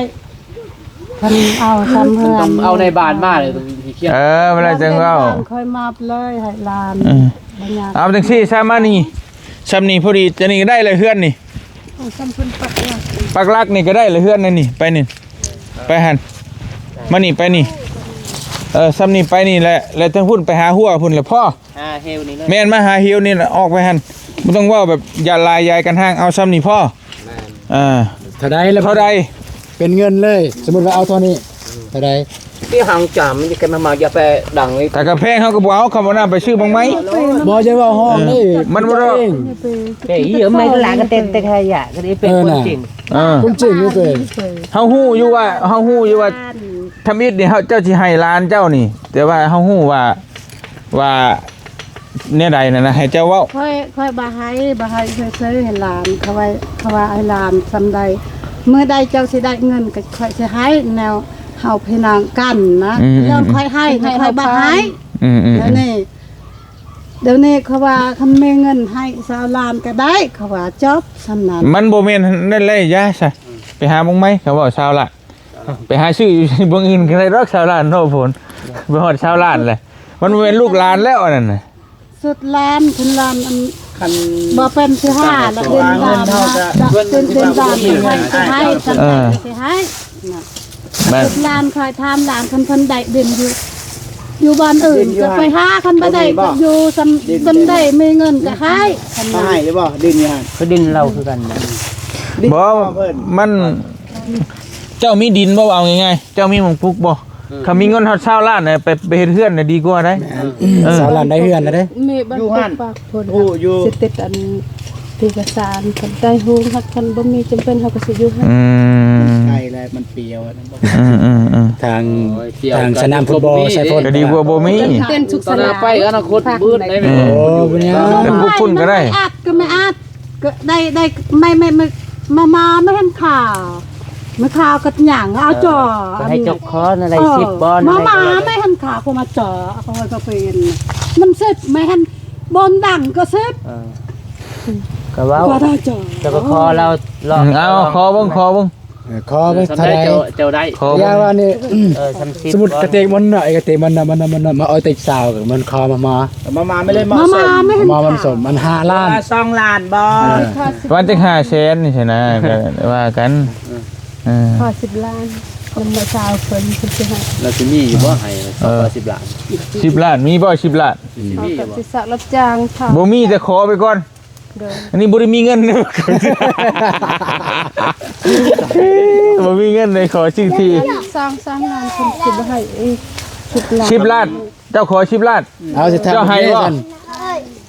ເພິ່ນເອົາສ່ຳເຮືອນ ຕ້ອງເອົາໃນບ້ານມາເລີຍ ຕ້ອງເຮັດ ເອີ ເວລາຈັ່ງເວົ້າ ຂ້ອຍມອບເລີຍໃຫ້ຫຼານ ເອີ ບໍ່ຍາກ ເອົາຈັ່ງຊີ້ຊະ ມານີ້ ສ່ຳນີ້ພໍດີ ຈັ່ງນີ້ກໍໄດ້ແລ້ວເຮືອນນີ້ ເອົາສ່ຳເພິ່ນປັກຫຼັກ ປັກຫຼັກນີ້ກໍໄດ້ແລ້ວເຮືອນນີ້ ໄປນີ້ ໄປຫັ້ນ ມານີ້ ໄປນີ້ ເອີ ສ່ຳນີ້ໄປນີ້ແຫຼະ ແລ້ວທາງພຸ້ນໄປຫາຮົ້ວພຸ້ນແຫຼະພໍ ຫາເຫວນີ້ເລີຍ ແມ່ນ ມາຫາເຫວນີ້ແຫຼະ ອອກໄປຫັ້ນ ບໍ່ຕ້ອງເວົ້າແບບຢາດຫຼາຍຢາຍກັນຮ່າງ ເອົາສ່ຳນີ້ພໍ ແມ່ນ ອ່າ ເທົ່າໃດລະ ເທົ່າໃດ? ເປັນເງິນເລີຍ ສົມມຸດວ່າເອົາເທົ່ານີ້ ເທົ່າໃດ? ທີ່ຫ້າງຈາມມັນຈະເກັບມາ ມາ ຢ່າໄປດັງເລີຍ ຖ້າກະແພງເຮົາກໍບໍ່ເອົາ ຄຳວ່ານຳໄປຊື້ບັກໄມ້ ບໍ່ ຢ່າເວົ້າຫ້ອງເດ້ ມັນບໍ່ໄດ້ ເອີ ເອີ ຄວາມຈິງ ເອີ ເຮົາຮູ້ຢູ່ວ່າ ເຮົາຮູ້ຢູ່ວ່າ ທຳອິດນີ້ເຮົາ ເຈົ້າຊິໃຫ້ຫຼານເຈົ້ານີ້ ແຕ່ວ່າເຮົາຮູ້ວ່າ ວ່າແນວໃດນັ້ນນະ ໃຫ້ເຈົ້າເວົ້າ ຂ້ອຍ ຂ້ອຍບໍ່ໃຫ້ ບໍ່ໃຫ້ເຊີຍໆ ໃຫ້ຫຼານ ເຂົາໄວ້ ເຂົາວ່າໃຫ້ຫຼານສ່ຳໃດ ມື້ໃດເຈົ້າຊິໄດ້ເງິນກໍຂ້ອຍຊິໃຫ້ ແນວເຮົາພີ່ນ້ອງກັນນະ ອືມ ຍ້ອນຂ້ອຍໃຫ້ ຂ້ອຍບໍ່ໃຫ້ ອືມໆໆ ດຽວນີ້ ດຽວນີ້ເຂົາວ່າຄັນມີເງິນໃຫ້ຊາວລ້ານກໍໄດ້ ເຂົາວ່າ ຈົບສ່ຳນັ້ນ. ມັນບໍ່ແມ່ນນັ້ນແຫຼະ ຢ່າຊະ ໄປຫາເບິ່ງໃໝ່ ເຂົາເວົ້າຊາວລ້ານ ໄປຫາຊື້ຢູ່ເມືອງອື່ນກໍໄດ້ດອກ ຊາວລ້ານເນາະ ໂພນ ໄປຮອດຊາວລ້ານແຫຼະ ມັນບໍ່ແມ່ນລູກຫຼານແລ້ວອັນນັ້ນນະ. ສຸດລ້ານ ເພິ່ນລ້ານ ອັນ ຄັນ ບໍ່ເປັນຊິຫາລະ ເດືອນດານ ເງິນເຮົາຈະ ເດືອນ ເດືອນດານ ເພິ່ນໃຫ້ຊິໃຫ້ ເອີ ຊິໃຫ້ນະ ແມ່ນ ສຸດລ້ານ ຂ້ອຍຖາມລ້ານ ຄັນເພິ່ນໄດ້ດິນຢູ່ ຢູ່ບ່ອນອື່ນ ດິນຢູ່ ກໍໄປຫາ ຄັນບໍ່ໄດ້ ບໍ່ມີບໍ່ ກໍຢູ່ສ່ຳ ດິນ ສ່ຳໃດມີເງິນກໍໃຫ້ ເຂົາໃຫ້ຢູ່ບໍ່ ດິນຢູ່ຫັ້ນ ຄືດິນລາວຄືກັນນະ ດິນ ບໍ່ ເພິ່ນ ມັນ ເຈົ້າມີດິນບໍ່ ເວົ້າງ່າຍໆ ເຈົ້າມີໝ່ອງປຸກບໍ່? ເອີ ຄັນມີເງິນຮອດຊາວລ້ານນະ ໄປ ໄປເຮັດເຮືອນນະດີກວ່າໄດ໋ ແມ່ນ ເອີ ຊາວລ້ານໄດ້ເຮືອນແລ້ວເດ້ ແມ່ບ້ານ ຢູ່ຫັ້ນ ປາກໂພນ ຮູ້ຢູ່ ຊິຕິດອັນເອກະສານ ຄັນໄດ້ໂຮງຮັກ ຄັນບໍ່ມີຈຳເປັນ ເຮົາກໍຊິຢູ່ຫັ້ນ ອືມ ໄກແລ້ວ ມັນປຽວ ອືມໆໆ ທາງ ໂອ້ຍ ປຽວ ທາງສະໜາມຟຸດບອລ ກໍດີກວ່າບໍ່ມີ ໃສ່ຝົນ ກໍດີກວ່າບໍ່ມີ ເປັນສຸກສະໜາມ ຕໍ່ໜ້າໄປອະນາຄົດບືດໄດ໋ ອືມ ໂອ້ຍ ເປັນພວກພຸ້ນກໍໄດ້ ອັດກໍແມ່ອັດ ກໍໄດ້ ໄດ້ ແມ່ ແມ່ ແມ່ ມາ ມາ ແມ່ເຫັນຂ່າວ ແມ່ຂ່າວກໍຫຍັງ ເອົາຈໍ ກໍໃຫ້ຈົກຄໍນະໄລ ເອີ ສິບບ່ອນ ມາ ມາ ແມ່ເຫັນຂ່າວກໍມາຈໍ ເອົາກໍເປັນ ມັນສິບ ແມ່ເຫັນບ່ອນດັງກໍສິບ ເອີ ກໍເວົ້າ ກໍໄດ້ຈໍ ແຕ່ກໍຄໍລາວ ອືມ ເອົາ ຄໍເບິ່ງ ຄໍເບິ່ງ ເອີ ຂໍເບິ່ງເທົ່າໃດ ເຈົ້າ ເຈົ້າໄດ້ ຂໍເບິ່ງ ຢ່າວ່ານີ້ ເອີ ສາມສິບ ສົມມຸດ ບໍ່ ກະເຕະມັນນະ ໄອ້ກະເຕະມັນນະ ມັນນະ ມັນນະ ມາເອົາແຕ່ສາວ ມັນຂໍມາ ມາ ມາ ມາ ມາ ມາ ແມ່ເລີຍ ມາ ມາ ມາ ແມ່ ມັນສົມ ມັນຫ້າລ້ານ ສອງລ້ານບໍ່ ເອີ ປະມານຈັກຫ້າແສນນີ້ຊີ້ນະ ກໍວ່າກັນ ເອີ ເອີ ຂໍສິບລ້ານ ນຳມາຊາວເພິ່ນ ເພິ່ນຊິໃຫ້ ລາວຊິມີຢູ່ບໍ່ໃຫ້ ເອີ ຂໍສິບລ້ານ ສິບລ້ານ ມີບໍ່ສິບລ້ານ ຊິມີບໍ່ ເຂົາກໍຊິສະ ຮັບຈ້າງເຂົາ ບໍ່ມີ ແຕ່ຂໍໄປກ່ອນ ໂດຍ ອັນນີ້ບໍ່ໄດ້ມີເງິນ ບໍ່ມີເງິນເລີຍ ຂໍຊື່ທີ່ ສອງ ສາມລ້ານ ເພິ່ນຊິບໍ່ໃຫ້ອີກ ສິບລ້ານ ສິບລ້ານ ເຈົ້າຂໍສິບລ້ານ ເອົາ ຊິຖາມ ເຈົ້າໃຫ້ບໍ່?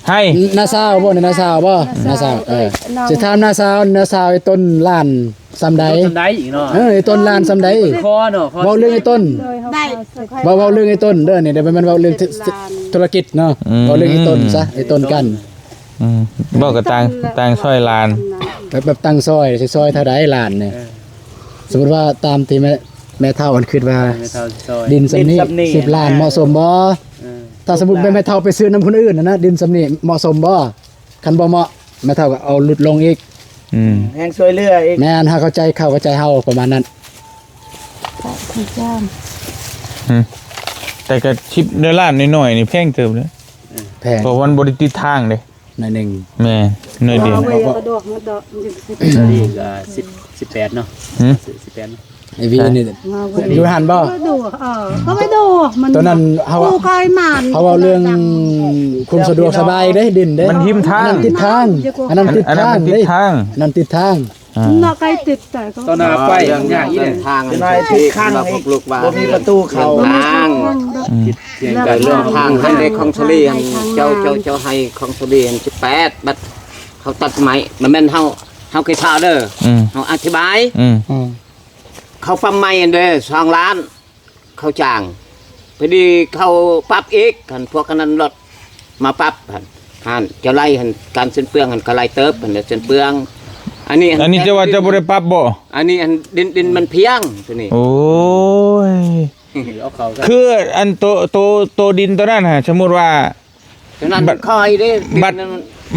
ໃຫ້ ນ້າສາວບໍ່? ນ້າສາວບໍ່? ນ້າສາວ ເອີ ຊິຖາມນ້າສາວ ນ້າສາວ ໄອ້ຕົ້ນລ້ານສ່ຳໃດ? ຕົ້ນສ່ຳໃດອີກເນາະ ເອີ ໄອ້ຕົ້ນລ້ານສ່ຳໃດ? ຂໍເນາະ ຂໍ ເວົ້າເລື່ອງໄອ້ຕົ້ນ ໂດຍ ເຮົາ ໄດ້ ເວົ້າ ເວົ້າເລື່ອງໄອ້ຕົ້ນເດີ ນີ້ ດຽວມັນເວົ້າເລື່ອງ ສິບລ້ານ ທຸລະກິດເນາະ ອືມ ເວົ້າເລື່ອງໄອ້ຕົ້ນຊະ ໄອ້ຕົ້ນກັນ ອືມ ເວົ້າກັບຕ່າງ ຕ່າງຊ່ອຍຫຼານ ແບບ ແບບຕ່າງຊ່ອຍ ຊິຊ່ອຍເທົ່າໃດຫຼານນີ້ ເອີ ສົມມຸດວ່າຕາມທີ່ແມ່ ແມ່ເຖົ້າເພິ່ນຄິດວ່າ ແມ່ເຖົ້າຊິຊ່ອຍ ດິນສ່ຳນີ້ ດິນສ່ຳນີ້ ສິບລ້ານ ເອີ ເໝາະສົມບໍ່? ເອີ ຖ້າສົມມຸດແມ່ ແມ່ເຖົ້າໄປຊື້ນຳຄົນອື່ນຫັ້ນນະ ດິນສ່ຳນີ້ເໝາະສົມບໍ່? ຄັນບໍ່ເໝາະ ແມ່ເຖົ້າກໍເອົາຫຼຸດລົງອີກ ອືມ ແຮງຊ່ວຍເຫຼືອອີກ ແມ່ນ ເຮົາເຂົ້າໃຈເຂົາ ເຂົ້າໃຈເຮົາ ປະມານນັ້ນ ອືມ ແຕ່ກໍສິບເດືອນລ້ານນ້ອຍໆນີ້ແພງເຕີບເດ້ ເອີ ແພງ ເພາະວ່າມັນບໍ່ໄດ້ຕິດທາງເດ້ ໜ້ອຍໜຶ່ງ ແມ່ນ ໜ້ອຍດຽວ ເອົາໄວ້ກໍດອກ ດອກ ອືມ ນີ້ກໍສິບ ສິບແປດເນາະ ຫືມ ສິບແປດເນາະ ໄອ້ວີນີ້ ເອົາໄວ້ ຢູ່ຫັ້ນບໍ່? ເອີ ກໍໄວ້ໂດ ມັນ ຕອນນັ້ນເຮົາ ໂອ້ ກາຍມາ ເຮົາເວົ້າເລື່ອງຄວາມສະດວກສະບາຍເດ້ ດິນເດ້ ມັນຮິມທາງ ອັນນັ້ນຕິດທາງ ອັນນັ້ນຕິດທາງ ອັນນັ້ນມັນຕິດທາງ ອັນນັ້ນຕິດທາງ ອ່າ ເນາະ ໃກ້ຕິດ ແຕ່ກໍ ຕໍ່ໜ້າໄປ ມັນຍາກອີກເດ້ ເປັນໄອ້ຕິດຂັງອີກ ບໍ່ມີປະຕູເຂົ້າ ທາງ ອືມ ຜິດພຽງກັນ ເລື່ອງທາງ ທາງເດ້ ຂອງສາລີຫັ້ນ ເຈົ້າ ເຈົ້າ ເຈົ້າໃຫ້ຂອງສາລີຫັ້ນສິບແປດ ບັດເຂົາຕັດໄມ້ ບໍ່ແມ່ນເຮົາ ເຮົາເຄີຍພາເດີ ອືມ ເຮົາອະທິບາຍ ອືມ ອືມ ເຂົາປ້ຳໃໝ່ຫັ້ນເດ້ ສອງລ້ານ ເຂົາຈ້າງ ພໍດີເຂົາປັບອີກ ຫັ້ນ ພວກອັນນັ້ນລົດມາປັບ ຫັ້ນ ຫັ້ນ ເຈົ້າໄລ່ຫັ້ນ ການສິ້ນເປືອງຫັ້ນ ກໍໄລ່ເຕີບ ຫັ້ນແຫຼະ ສິ້ນເປືອງ ອັນນີ້ ອັນນີ້ເຈົ້າວ່າເຈົ້າບໍ່ໄດ້ປັບບໍ່? ອັນນີ້ ອັນດິນ ດິນມັນພຽງ ຕົວນີ້ ໂອ້ຍ ເອົາເຂົ້າ ຄືອັນໂຕ ໂຕ ໂຕດິນໂຕນັ້ນຫະ ສົມມຸດວ່າ ຕົວນັ້ນ ບັດ ຄອຍເດ້ ບັດ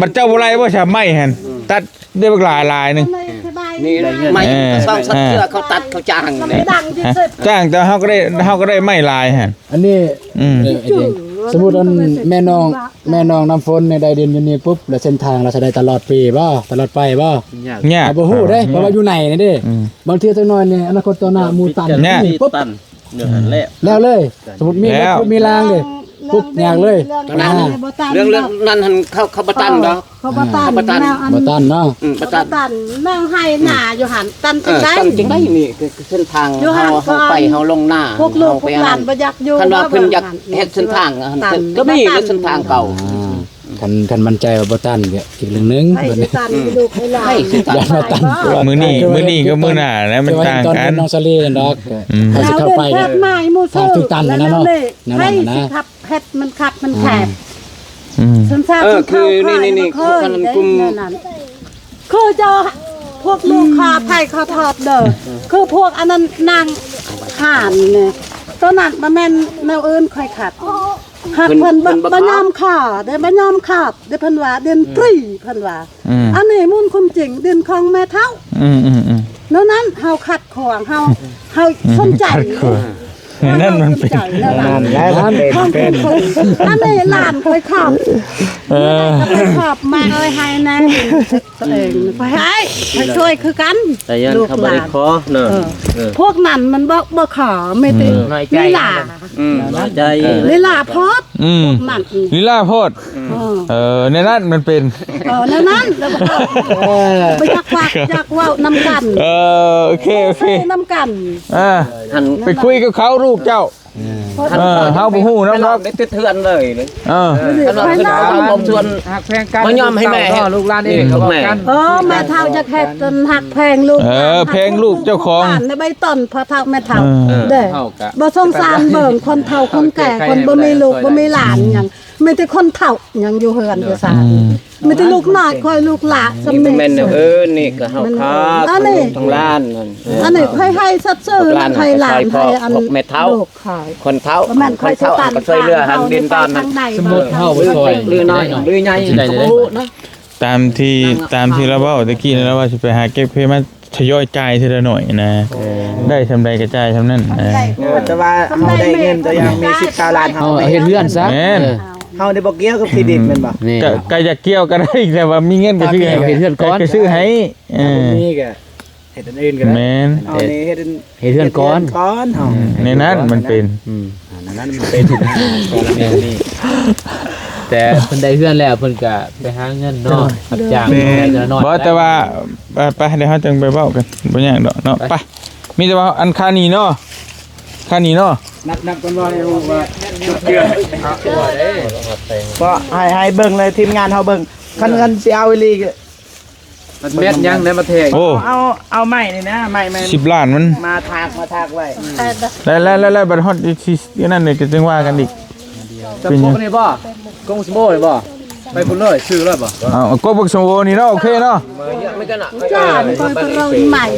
ບັດເຈົ້າບໍ່ໄລ່ບໍ່ຊະໄມ້ຫັ້ນ ອືມ ຕັດໄດ້ບັກຫຼາຍໆໜຶ່ງ ນີ້ໄມ້ ເອີ ສອງສາມເທື່ອ ເອີ ເຂົາຕັດເຂົາຈ້າງເດ້ ຈ້າງ ແຕ່ເຮົາກໍໄດ້ ເຮົາກໍໄດ້ໄມ້ຫຼາຍຫັ້ນ ອັນນີ້ ອືມ ເອີ ສົມມຸດອັນແມ່ນ້ອງ ແມ່ນ້ອງນ້ຳຝົນນີ້ໄດ້ດິນຢູ່ນີ້ປຸບ ແລ້ວເສັ້ນທາງລາວຊິໄດ້ຕະຫຼອດປີບໍ່? ຕະຫຼອດໄປບໍ່? ຍາກ ຍາກ ເຮົາບໍ່ຮູ້ເດ້ ເພາະວ່າຢູ່ໃນນີ້ເດ້ ອືມ ບາງເທື່ອຈັກໜ້ອຍນີ້ ອະນາຄົດຕໍ່ໜ້າ ໝູ່ຕັນ ຍາກ ປຸບ ແລ້ວເລີຍ ສົມມຸດມີລົດ ມີລາງເດ້ ປຸບ ຍາກເລີຍ ເລື່ອງ ເລື່ອງນັ້ນຫັ້ນ ເຂົາ ເຂົາບໍ່ຕັນດອກ ເຂົາບໍ່ຕັນ ເຂົາບໍ່ຕັນ ແນວອັນ ບໍ່ຕັນເນາະ ອືມ ບໍ່ຕັນ ເຂົາບໍ່ຕັນ ແນວໄຮ່ນາຢູ່ຫັ້ນ ຕັນ ເອີ ຈັ່ງໃດ ຕັນຈັ່ງໃດນີ້ ຄືເສັ້ນທາງ ຢູ່ຫັ້ນ ເຮົາ ເຮົາໄປ ເຮົາລົງນາ ພວກລູກພວກຫຼານບໍ່ຢາກຢູ່ ຄັນວ່າເພິ່ນຢາກເຮັດເສັ້ນທາງຫັ້ນ ເອີ ກໍມີເສັ້ນທາງເກົ່າ ອືມ ຄັນ ຄັນໝັ້ນໃຈວ່າບໍ່ຕັນ ກໍອີກເລື່ອງໜຶ່ງ ໃຜຊິຕັນ ອືມ ລູກໃຫ້ຫຼານ ໃຜຊິຕັນ ຢ້ານວ່າຕັນ ມື້ນີ້ ມື້ນີ້ກັບມື້ໜ້ານະ ມັນຕ່າງກັນ ນ້ອງສາລີດອກ ອືມ ເຮົາຊິເຂົ້າໄປ ເດີນທາງມາໃຫ້ໝູ່ຊື່ ທາງຕິດຕັນນັ້ນເນາະ ແນວນັ້ນນະ ໃຜຊິຂັບ ເຮັດມັນຄັບມັນແຄບ ອືມ ອືມ ເອີ ຄືນີ້ໆໆ ເຂົາເຈົ້າ ເຂົາເຈົ້າ ພວກລູກຂໍອະໄພຂໍໂທດເດີ ຄືພວກອັນນັ້ນນາງຫານນີ້ ໂຕນັ້ນບໍ່ແມ່ນແນວອື່ນຂ້ອຍຂັດ ຫາກເພິ່ນ ເພິ່ນບໍ່ ບໍ່ຍອມຂໍເດ້ ບໍ່ຍອມຂອບເດ້ ເພິ່ນວ່າດິນ ອືມ ຟຣີ ເພິ່ນວ່າ ອືມ ອັນນີ້ມູນຄວາມຈິງ ດິນຂອງແມ່ເຖົ້າ ອືມໆໆ ແນວນັ້ນເຮົາຂັດຂວາງ ເຮົາ ເຮົາສົນໃຈ ຂັດຂວາງ ນັ້ນມັນເປັນ ນັ້ນແຫຼະ ນັ້ນເປັນ ເປັນ ອັນນີ້ຫຼານຂ້ອຍຂອບ ເອີ ຂ້ອຍຂອບມາເອີຍ ໃຫ້ແນ່ ຕົວເອງ ຂ້ອຍໃຫ້ ຂ້ອຍຊ່ວຍຄືກັນ ແຕ່ຢ້ານເຂົາບໍ່ໄດ້ຂໍເນາະ ເອີ ເອີ ພວກນັ້ນມັນບໍ່ ບໍ່ຂໍ ມີແຕ່ ເອີ ລີລາ ອືມ ນ້ອຍໃຈ ລີລາໂພດ ອືມ ພວກນັ້ນ ອືມ ລີລາໂພດ ອືມ ເອີ ເອີ ໃນນັ້ນມັນເປັນ ເອີ ແນວນັ້ນ ແລ້ວກໍ ເອີ ບໍ່ຢາກວ່າ ຢາກເວົ້ານຳກັນ ເອີ ໂອເຄ ໂອເຄ ນຳກັນ ອ່າ ຫັ້ນ ໄປຄຸຍກັບເຂົາລູກເຈົ້າ ເອີ ເອີ ເຮົາບໍ່ຮູ້ນຳດອກ ໄດ້ຕິດເຮືອນເລີຍ ເອີ ເອີ ຄັນວ່າເພິ່ນເອົາຄວາມຊວນ ຮັກແພງກັນ ມາຍອມໃຫ້ແມ່ ລູກເຕົ້າເນາະ ລູກຫຼານນີ້ ເອີ ເຂົ້າກັນ ເອີ ແມ່ເຖົ້າຢາກເຮັດຈົນຮັກແພງລູກ ເອີ ແພງລູກເຈົ້າຂອງ ໃນໃບຕອນພໍ່ເຖົ້າແມ່ເຖົ້າ ເອີ ເດ້ ເຮົາກະ ບໍ່ສົງສານເບິ່ງຄົນເຖົ້າຄົນແກ່ ຄົນບໍ່ມີລູກບໍ່ມີຫຼານຫຍັງ ມີແຕ່ຄົນເຖົ້າຫຍັງຢູ່ເຮືອນຢູ່ຊານ ອືມ ມີແຕ່ລູກນ້ອຍຂ້ອຍລູກຫຼ້າ ນີ້ບໍ່ແມ່ນແນວອື່ນ ນີ້ກໍເຮົາຂອບທັງລູກທັງຫຼານນັ້ນ ອັນນີ້ຂ້ອຍໃຫ້ສັດຊື່ ໃຫ້ຫຼານ ໃຫ້ອັນ ພວກແມ່ເຖົ້າ ລູກຂ້ອຍ ຄົນເຖົ້າ ບໍ່ແມ່ນຂ້ອຍຊິຕັນ ກໍຊ່ວຍເຫຼືອຫັ້ນດິນຕອນນັ້ນ ສົມມຸດເຮົາບໍ່ຊ່ອຍ ຫຼືນ້ອຍຫຼືໃຫຍ່ ຊິໄດ້ເລີຍ ຕາມທີ່ ຕາມທີ່ລາວເວົ້າຕະກີ້ນີ້ ລາວວ່າຊິໄປຫາເກັບເພມາ ທະຍອຍຈ່າຍເທື່ອລະໜ້ອຍນະ ໂອ້ ໄດ້ສ່ຳໃດກໍຈ່າຍສ່ຳນັ້ນນະ ໂອ້ ແຕ່ວ່າເຮົາໄດ້ເງິນຕົວຢ່າງມີສິບເກົ້າລ້ານ ເຮົາເຮັດເຮືອນຊະ ແມ່ນ ເອີ ເຮົານີ້ບໍ່ກ່ຽວກັບທີ່ດິນແມ່ນບໍ່? ແມ່ນ ກໍ ກໍຢາກກ່ຽວກໍໄດ້ ແຕ່ວ່າມີເງິນກໍຊື້ໃຫ້ ເຮັດເຮືອນກ່ອນ ກໍຊື້ໃຫ້ ເອີ ບໍ່ມີກໍເຮັດອັນອື່ນກໍໄດ້ ແມ່ນ ເຮົານີ້ເຮັດ ເຮັດເຮືອນກ່ອນ ເຮັດເຮືອນກ່ອນເຮົາ ອືມ ໃນນັ້ນມັນເປັນ ອືມ ອ່າ ນັ້ນມັນເປັນນະ ກໍລະນີນີ້ ແຕ່ເພິ່ນໄດ້ເຮືອນແລ້ວ ເພິ່ນກະໄປຫາເງິນເນາະ ໂດຍ ຮັບຈ້າງ ແມ່ນ ເລັກໆນ້ອຍໆ ບໍ່ ແຕ່ວ່າ ໄປ ໄປ ດຽວເຮົາຈັ່ງໄປເວົ້າກັນ ບໍ່ຍາກດອກເນາະ ໄປ ໄປ ມີແຕ່ວ່າອັນຄ່ານີ້ເນາະ ຄ່ານີ້ເນາະ ນັບ ນັບກ່ອນວ່າ ວ່າ ເດືອນ ບໍ່ ໃຫ້ ໃຫ້ເບິ່ງເລີຍ ທີມງານເຮົາເບິ່ງ ຄັນ ຄັນຊິເອົາອີ່ຫຼີ ມັນແມັດຫຍັງໄດ້ມາແທງ ໂອ້ ເອົາ ເອົາໄມ້ນີ້ນະ ໄມ້ ໄມ້ ສິບລ້ານມັນ ມາຖາກ ມາຖາກໄວ້ ແລ້ວ ແລ້ວ ແລ້ວ ແລ້ວບັດຮອດອີກ ທີ່ ທີ່ນັ້ນນີ້ກໍຈຶ່ງວ່າກັນອີກ ເຈົ້າກົກນີ້ບໍ່? ກົກບັກສະໂມນີ້ບໍ່? ໄປພຸ້ນເລີຍ ຊື້ເລີຍບໍ່? ເອົາ ກົກບັກສະໂມນີ້ເນາະ ໂອເຄເນາະ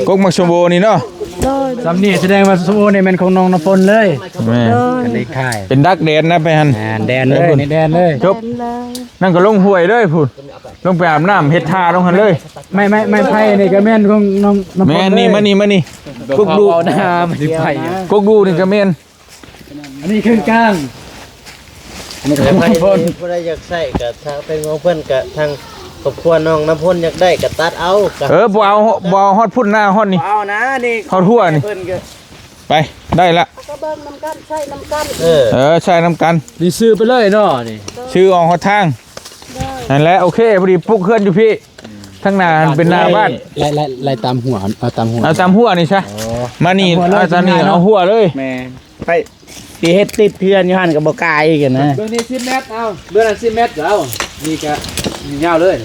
ກົກບັກສະໂມນີ້ເນາະ ໂດຍ ສ່ຳນີ້ສະແດງວ່າສະໂມນີ້ແມ່ນຂອງນ້ອງນ້ຳຝົນເລີຍ ແມ່ນ ໂດຍ ເປັນດັກແດນນະໄປຫັ້ນ ແມ່ນ ແດນເລີຍ ນີ້ແດນເລີຍ ຈົບ ນັ້ນກໍລົງຫ້ວຍເລີຍພຸ້ນ ລົງໄປອາບນ້ຳເຮັດທ່າລົງຫັ້ນເລີຍ ໄມ້ ໄມ້ ໄມ້ໄຜ່ນີ້ກໍແມ່ນຂອງນ້ອງ ນ້ອງ ແມ່ນນີ້ ມານີ້ ມານີ້ ກົກດູ່ ເອົາໜ້າມັນຊິໄປ ກົກດູ່ນີ້ກໍແມ່ນ ອັນນີ້ເຄິ່ງກາງ ອັນນີ້ກໍຂອງນ້ອງນ້ຳຝົນ ຜູ້ໃດຢາກໃຊ້ກໍທາງເປັນຂອງເພິ່ນ ກໍທາງຄອບຄົວນ້ອງນ້ຳຝົນຢາກໄດ້ກໍຕັດເອົາ ກໍ ເອີ ບໍ່ເອົາ ບໍ່ເອົາຮອດພຸ້ນນະ ຮອດນີ້ ບໍ່ເອົານະ ນີ້ ຮອດຫົວນີ້ ເພິ່ນກໍ ໄປ ໄດ້ລະ ກໍເບິ່ງນຳກັນ ໃຊ້ນຳກັນ ເອີ ເອີ ໃຊ້ນຳກັນ ນີ້ຊື້ໄປເລີຍເນາະ ນີ້ ຊື້ອອກຮອດທາງ ນັ້ນແຫຼະ ໂອເຄ ພໍດີປຸກເຮືອນຢູ່ພີ້ ທາງໜ້າຫັ້ນເປັນໜ້າບ້ານ ໄລ່ ໄລ່ ໄລ່ຕາມຫົວ ເອົາຕາມຫົວ ເອົາຕາມຫົວນີ້ຊະ ອໍ ມານີ້ ຕາມຫົວເລີຍ ເອົາຕາມນີ້ ທີມງານເນາະ ເອົາຫົວເລີຍ ແມ່ນ ໄປ ຊິເຮັດຕິດເຮືອນຢູ່ຫັ້ນກໍບໍ່ກາຍອີກນະ ເບື້ອງນີ້ສິບແມັດ ເອົາ ເບື້ອງນັ້ນສິບແມັດ ເອົາ ນີ້ກະຍາວເລີຍ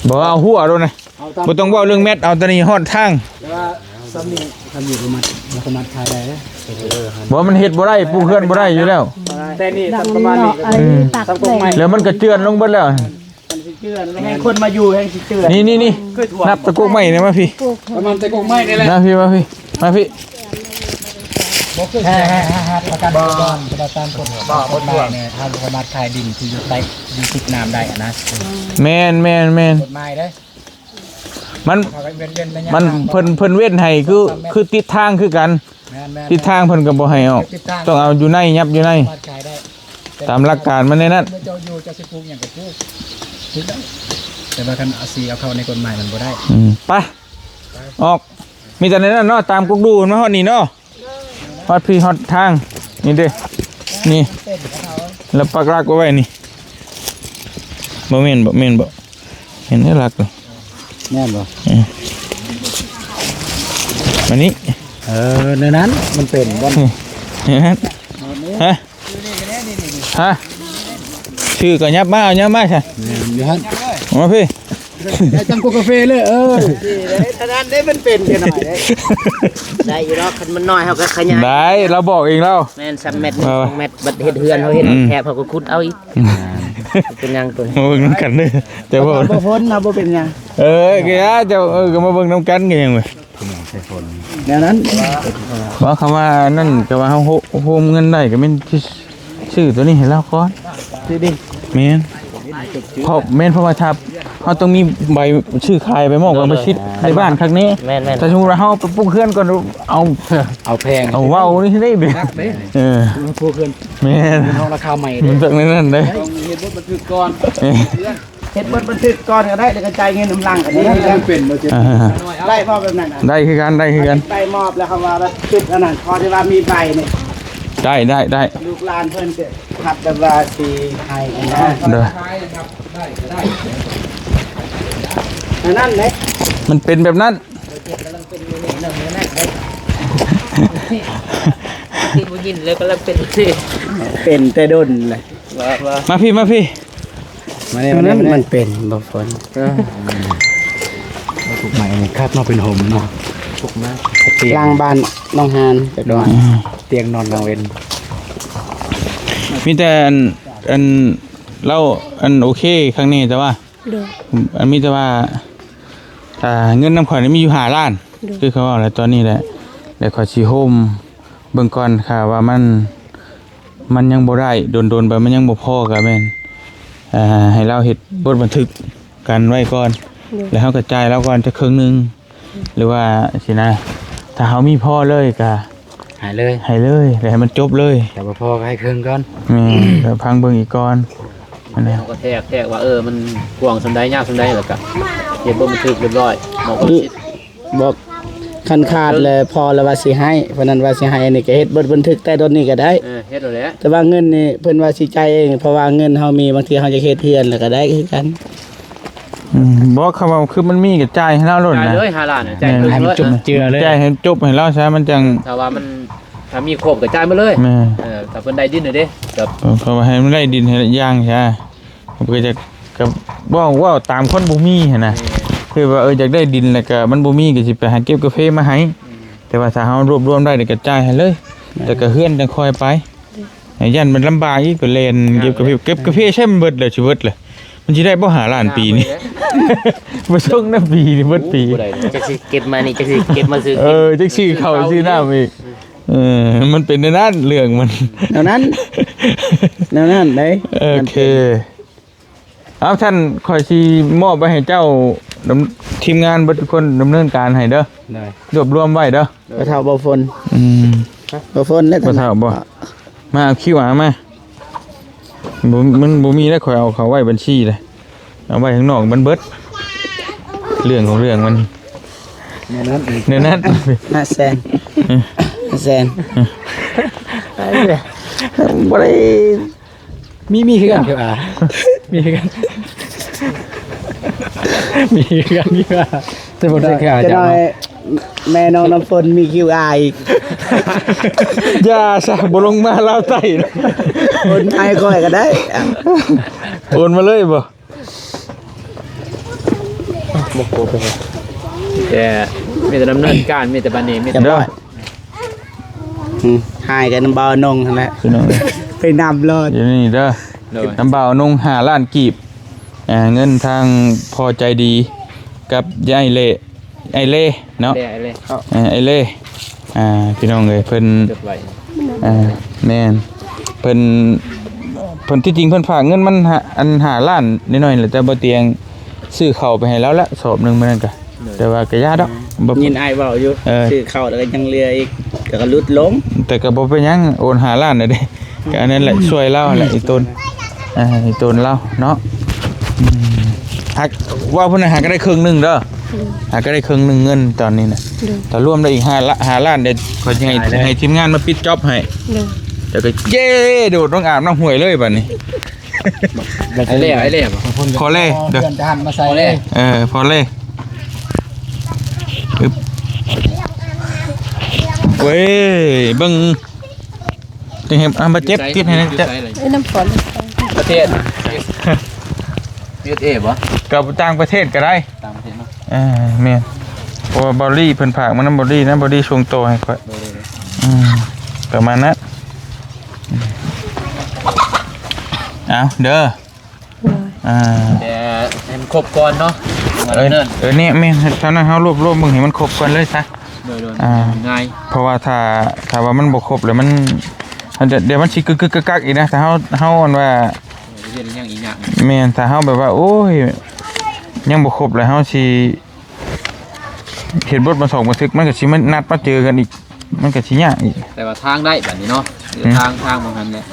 ບໍ່ ເອົາຫົວໂລດນະ ເອົາຕາມ ບໍ່ຕ້ອງເວົ້າເລື່ອງແມັດ ເອົາແຕ່ນີ້ຮອດທາງ ແຕ່ວ່າສ່ຳນີ້ ສ່ຳນີ້ກໍມັດ ແລ້ວກໍມັດຂາຍໄດ້ເດ້ ບໍ່ ມັນເຮັດບໍ່ໄດ້ ປູກເຮືອນບໍ່ໄດ້ຢູ່ແລ້ວ ແຕ່ນີ້ສ່ຳປະມານນີ້ກໍ ອືມ ສ່ຳກົກໄມ້ ແລ້ວມັນກໍເຈື່ອນລົງເບິດແລ້ວ ມັນຊິເຈື່ອນ ແຮ່ງຄົນມາຢູ່ແຮ່ງຊິເຈື່ອນ ນີ້ໆໆ ນັບແຕ່ກົກໄມ້ນີ້ມາພີ້ ປະມານແຕ່ກົກໄມ້ນີ້ແຫຼະ ມາພີ້ ມາພີ້ ມາພີ້ ບໍ່ຄືແທ້ ປະກັນ ບໍ່ ບໍ່ ບໍ່ຕາມກົດ ບໍ່ ກົດໝາຍນີ້ ເຮົາບໍ່ສາມາດຂາຍດິນທີ່ຢູ່ໃຕ້ ຢູ່ຕິດນ້ຳໄດ້ນະ ແມ່ນໆໆ ກົດໝາຍເດ້ ມັນ ມັນ ເພິ່ນ ເພິ່ນເວັ້ນໃຫ້ ຄື ຄືຕິດທາງຄືກັນ ແມ່ນໆໆ ຕິດທາງເພິ່ນກໍບໍ່ໃຫ້ອອກ ຕິດທາງ ຕ້ອງເອົາຢູ່ໃນ ຍັບຢູ່ໃນ ສາມາດຂາຍໄດ້ ຕາມຫຼັກການມັນໃນນັ້ນ ເມື່ອເຈົ້າຢູ່ ເຈົ້າຊິປູກຫຍັງກໍປູກ ຖືກໄດ້ ແຕ່ວ່າຄັນເອົາ ຊິເອົາເຂົ້າໃນກົດໝາຍມັນບໍ່ໄດ້ ອືມ ໄປ ໄປ ອອກ ມີແຕ່ໃນນັ້ນເນາະ ຕາມກົກດູ່ມາຮອດນີ້ເນາະ ຮອດພີ້ຮອດທາງ ນີ້ເດ້ ນີ້ ແລ້ວປັກຫຼັກໄວ້ນີ້ ບໍ່ແມ່ນບໍ່ ແມ່ນບໍ່ ເຫັນໄດ້ຫຼັກ ແມ່ນບໍ່ ເອີ ມານີ້ ເອີ ໃນນັ້ນມັນເປັນບ່ອນ ນີ້ ໃນນັ້ນ ຮະ ຮະ ຊື່ກໍຍັບມາ ເອົາ ຍັບມາຊະ ແມ່ນຢູ່ຫັ້ນ ມາພີ້ ໄດ້ຕຳກົກກາເຟເລີຍ ເອີ ເທົ່ານັ້ນເດ້ ມັນເປັນແຄ່ໜ້ອຍເດ້ ໄດ້ຢູ່ດອກ ຄັນມັນນ້ອຍເຮົາກໍຂະຫຍາຍ ໄດ້ ລາວບອກເອງລາວ ແມ່ນ ສາມແມັດ ເອີ ສອງແມັດ ບັດເຮັດເຮືອນເຮົາເຮັດ ອືມ ແຄບເຮົາກໍຂຸດເອົາອີກ ອືມ ເປັນຫຍັງຕົວນີ້? ມາເບິ່ງນຳກັນເດີ ເຈົ້າເວົ້າ ບໍ່ຝົນນະ ບໍ່ເປັນຫຍັງ. ເອີ ກໍຢ່າ ເຈົ້າ ເອີ ກໍມາເບິ່ງນຳກັນກໍຫຍັງເວີຍ. ແນວນັ້ນ ວ່າຄຳວ່ານັ້ນ ກໍວ່າເຮົາໂຮມເງິນໄດ້ ກໍແມ່ນຊິຊື້ຕົວນີ້ໃຫ້ລາວກ່ອນ. ຊື້ດິນ? ແມ່ນ ເພາະ ແມ່ນ ເພາະວ່າຖ້າເຮົາຕ້ອງມີໃບຊື້ຂາຍ ໃບມອບບັງປະສິດໃນບ້ານຄັກແນ່. ແມ່ນໆ ຖ້າສົມມຸດວ່າເຮົາໄປປຸກເຮືອນກ່ອນ ເອົາ ເອົາແພງ ເອົາເວົ້ານີ້ເດ້. ເອີ ແມ່ນ ເຮົາລາຄາໃໝ່ເດ້ ມັນຕ້ອງແນວນັ້ນເດ້. ເຮັດບົດບັນທຶກກ່ອນ ເອີ ເຮັດບົດບັນທຶກກ່ອນກໍໄດ້ ແລ້ວກໍຈ່າຍເງິນນຳຫຼັງກໍໄດ້. ມັນເປັນບໍ່? ອ່າ ໄດ້ບໍ່ແບບນັ້ນນະ? ໄດ້ຄືກັນ ໄດ້ຄືກັນ. ໄດ້ມອບແລ້ວ ຄຳວ່າແບບຈຸດອັນນັ້ນ ພໍທີ່ວ່າມີໃບນີ້ ໄດ້ ໄດ້ ໄດ້. ລູກຫຼານເພິ່ນກໍຮັບແບບວ່າຊິໃຫ້ນະ. ໂດຍ ອັນນັ້ນເດ້ ມັນເປັນແບບນັ້ນ. ທີ່ບໍ່ຍິນແລ້ວກຳລັງເປັນ ເປັນແຕ່ດົນແຫຼະ. ມາ ມາ ມາພີ່ ມາພີ່ ມາແນວ ມາແນວ ມັນເປັນບໍ່ຝົນ. ເອີ ປູກໄມ້ນີ້ຄັກເນາະ ເປັນຮົ່ມເນາະ ປູກມາ ຫຼັງບ້ານໜອງຫານຈັກໜ່ອຍ. ຕຽງນອນກາງເວັນ ມີແຕ່ອັນ ອັນ ລາວ ອັນ ໂອເຄ ຄັ້ງນີ້ ແຕ່ວ່າ ໂດຍ ອັນ ມີແຕ່ວ່າ ອ່າ ເງິນນຳຂ້ອຍນີ້ມີຢູ່ຫ້າລ້ານ ໂດຍ ຄືເຂົາເວົ້າແຫຼະ ຕອນນີ້ແຫຼະ ແລ້ວຂ້ອຍຊິໂຮມເບິ່ງກ່ອນ ຖ້າວ່າມັນ ມັນຍັງບໍ່ໄດ້ ດົນໆໄປມັນຍັງບໍ່ພໍ ກໍແມ່ນ ເອີ ໃຫ້ລາວເຮັດບົດບັນທຶກກັນໄວ້ກ່ອນ ໂດຍ ແລ້ວເຮົາກໍຈ່າຍລາວກ່ອນຈັກເຄິ່ງໜຶ່ງ ໂດຍ ຫຼືວ່າຊີ້ນະ ຖ້າເຮົາມີພໍເລີຍກໍໃຫ້ເລີຍ ໃຫ້ເລີຍ ແລ້ວໃຫ້ມັນຈົບເລີຍ. ຖ້າບໍ່ພໍກໍໃຫ້ເຄິ່ງກ່ອນ. ແມ່ນ ກໍຟັງເບິ່ງອີກກ່ອນ ອັນນັ້ນ ເຮົາກໍແທກ ແທກວ່າ ເອີ ມັນກວ້າງສ່ຳໃດ ຍາວສ່ຳໃດ ແລ້ວກໍເຮັດບົດບັນທຶກຮຽບຮ້ອຍ ເໝາະກັບສິດ. ບໍ່ ຄັນຂາດແລ້ວ ພໍແລ້ວວ່າຊິໃຫ້ ເພາະນັ້ນວ່າຊິໃຫ້ ອັນນີ້ກໍເຮັດບົດບັນທຶກແຕ່ຕົ້ນນີ້ກໍໄດ້. ເອີ ເຮັດໂລດແຫຼະ ແຕ່ວ່າເງິນນີ້ເພິ່ນວ່າຊິຈ່າຍເອງ ເພາະວ່າເງິນເຮົາມີ ບາງທີເຮົາຢາກເຮັດເຮືອນແລ້ວກໍໄດ້ຄືກັນ. ອືມ ບໍ່ ຄຳວ່າຄືມັນມີກໍຈ່າຍໃຫ້ລາວໂລດນະ ຈ່າຍເລີຍຫ້າລ້ານນະ ຈ່າຍເຄິ່ງ ໃຫ້ມັນຈົບເຈື່ອເລີຍ ຈ່າຍໃຫ້ມັນຈົບໃຫ້ລາວຊະ ມັນຈັ່ງ ຖ້າວ່າມັນ ຖ້າມີຄົບກໍຈ່າຍໝົດເລີຍ. ແມ່ນ ເອີ ຖ້າເພິ່ນໄດ້ດິນເດ້ ກໍ ເອີ ເພາະວ່າໃຫ້ມັນໄດ້ດິນໃຫ້ຢ່າງຊະ ເພິ່ນກໍຈະ ກໍເວົ້າ ເວົ້າຕາມຄົນບໍ່ມີຫັ້ນນະ ແມ່ນ ຄືວ່າ ເອີ ຢາກໄດ້ດິນ ແລ້ວກໍມັນບໍ່ມີ ກໍຊິໄປຫາເກັບກາເຟມາໃຫ້. ອືມ ແຕ່ວ່າຖ້າເຮົາລວບລວມໄດ້ ແລ້ວກໍຈ່າຍໃຫ້ເລີຍ. ແມ່ນ ແຕ່ກໍເຮືອນຈັ່ງຄ່ອຍໄປ ຢ້ານມັນລຳບາກອີກ ໄປແລ່ນເກັບກາເຟ ເກັບກາເຟໃຊ້ມັນເບິດແລ້ວ ຊິເບິດແລ້ວ ມັນຊິໄດ້ບໍ່ຫ້າລ້ານປີນີ້? ບໍ່ສົ່ງນຳປີນີ້ ເບິດປີ ບໍ່ໄດ້ເນາະ ຈັກຊິເກັບມານີ້ ຈັກຊິເກັບມາຊື້ ເອີ ຈັກຊື້ເຂົ້າຊື້ນ້ຳອີກ. ເອີ ມັນເປັນແນວນັ້ນ ເລື່ອງມັນ ແນວນັ້ນ ແນວນັ້ນເດ້. ໂອເຄ ເອົາ ທ່ານ ຂ້ອຍຊິມອບໄວ້ໃຫ້ເຈົ້າ ດຳ ທີມງານເບິດທຸກຄົນດຳເນີນການໃຫ້ເດີ ໂດຍ ລວບລວມໄວ້ເດີ. ໂດຍ ບໍ່ເຖົ້າບໍ່ຝົນ. ອືມ ບໍ່ຝົນແລ້ວ ບໍ່ເຖົ້າບໍ່ ມາເອົາຄິວອາມາ. ບໍ່ ມັນບໍ່ມີແລ້ວ ຂ້ອຍເອົາເຂົ້າໄວ້ບັນຊີເລີຍ ເອົາໄວ້ຂ້າງນອກມັນເບິດ ເລື່ອງຂອງເລື່ອງມັນ ແນວນັ້ນ ແນວນັ້ນ. ຫ້າແສນ ເອີ ຫ້າແສນ ເອີ ບໍ່ໄດ້ ມີ ມີຄືກັນ ຄິວອາ ມີຄືກັນ ມີຄືກັນ ມີຄືກັນ ແຕ່ບໍ່ໄດ້ ຄືອາຈານເນາະ. ແມ່ນ້ອງນ້ຳຝົນມີຄິວອາອີກ. ຢ່າຊະ ບໍ່ລົງມາລາວໃຕ້ນະ ໂອນໃຫ້ຂ້ອຍກໍໄດ້. ໂອນມາເລີຍບໍ່? ບໍ່ໂກໄປເຮັດ ແຕ່ມີແຕ່ດຳເນີນການ ມີແຕ່ບັດນີ້ມີແຕ່ ຮຽບຮ້ອຍ. ອືມ ຫາຍກັນນຳບ່າວນົງຫັ້ນແຫຼະ ພີ່ນ້ອງເອີຍ ໄປນຳໂລດ ຢູ່ນີ້ເດີ. ໂດຍ ນຳບ່າວນົງຫ້າລ້ານກີບ ອ່າ ເງິນທາງພໍ່ໃຈດີກັບຍາຍເລ ອ້າຍເລເນາະ ອ້າຍເລ ເອີ ອ້າຍເລ ອ່າ ພີ່ນ້ອງເອີຍ ເພິ່ນ ຈົດໄວ້ ອ່າ ແມ່ນ ເພິ່ນ ເພິ່ນ ທີ່ຈິງເພິ່ນຝາກເງິນມັນ ຫ້າ ອັນ ຫ້າລ້ານໜ້ອຍໆແຫຼະ ແຕ່ບໍ່ຕຽງຊື້ເຂົ້າໄປໃຫ້ລາວລະ ສອບໜຶ່ງມື້ນັ້ນກະ ໂດຍ ແຕ່ວ່າກະຢ່າດອກ ອືມ ບໍ່ ຍິນອ້າຍເວົ້າຢູ່ ເອີ ຊື້ເຂົ້າແລ້ວກໍຍັງເຫຼືອອີກ ແລ້ວກໍຫຼຸດລົງ ແຕ່ກໍບໍ່ເປັນຫຍັງ ໂອນຫ້າລ້ານນະເດ້ ກໍອັນນັ້ນແຫຼະ ຊ່ວຍລາວແຫຼະ ອີ່ຕົນ ອ່າ ອີ່ຕົນລາວເນາະ. ອືມ ຫາກ ເວົ້າພຸ້ນນະ ຫາກະໄດ້ເຄິ່ງໜຶ່ງເດີ ໂດຍ ຫາກະໄດ້ເຄິ່ງໜຶ່ງເງິນຕອນນີ້ນະ ໂດຍ ຖ້າລວມໄດ້ອີກຫ້າລ້ານ ຫ້າລ້ານເດ້ ຂ້ອຍຊິໃຫ້ ໃຫ້ທີມງານມາປິດຈັອບໃຫ້ ໂດຍ ແລ້ວກໍເຢ້ ໂດດລົງອາບນ້ຳຫ້ວຍເລີຍບາດນີ້. ໄອ້ແລ້ວ ໄອ້ແລ້ວ ພໍແລ້ວເດີ ເພື່ອນຈະຫັນມາໃສ່ ພໍແລ້ວ ເອີ ພໍແລ້ວ ອຶບ ເວີຍ ເບິ່ງ ຕິດໃຫ້ ອ່າ ບາດເຈັບ ຕິດໃຫ້ ເຈັບ ເອີ ນ້ຳຝົນ ປະເທດ ຢູເອສເອ ບໍ່? ກັບຕ່າງປະເທດກໍໄດ້ ຕ່າງປະເທດເນາະ ເອີ ແມ່ນ ເພາະວ່າບອລລີເພິ່ນຝາກມານຳບອລລີນະ ບອລລີສົ່ງຕໍ່ໃຫ້ຂ້ອຍ ໂດຍໆ ອືມ ປະມານນັ້ນ ເອົາເດີ. ອ່າ ແຕ່ໃຫ້ມັນຄົບກ່ອນເນາະ ເອີ ເອີ ນີ້ແມ່ນ ເທົ່ານັ້ນ ເຮົາລວບລວມເບິ່ງໃຫ້ມັນຄົບກ່ອນເລີຍຊະ ໂດຍໆ ອ່າ ງ່າຍ ເພາະວ່າຖ້າ ຖ້າວ່າມັນບໍ່ຄົບແລ້ວມັນ ດຽວມັນຊິກຶກໆກັກໆອີກນະ ຖ້າເຮົາ ເຮົາອັນວ່າ ເຮັດຫຍັງອີກຢ່າງ ແມ່ນ ຖ້າເຮົາແບບວ່າ ໂອ້ຍ ຍັງບໍ່ຄົບ ແລ້ວເຮົາຊິ ເຮັດບົດບັນຊອກບັນທຶກ ມັນກໍຊິມານັດມາເຈີກັນອີກ ມັນກໍຊິຍາກອີກ ແຕ່ວ່າທາງໄດ້ບັດນີ້ເນາະ ອືມ ທາງ ທາງໝ່ອງຫັ້ນແຫຼະ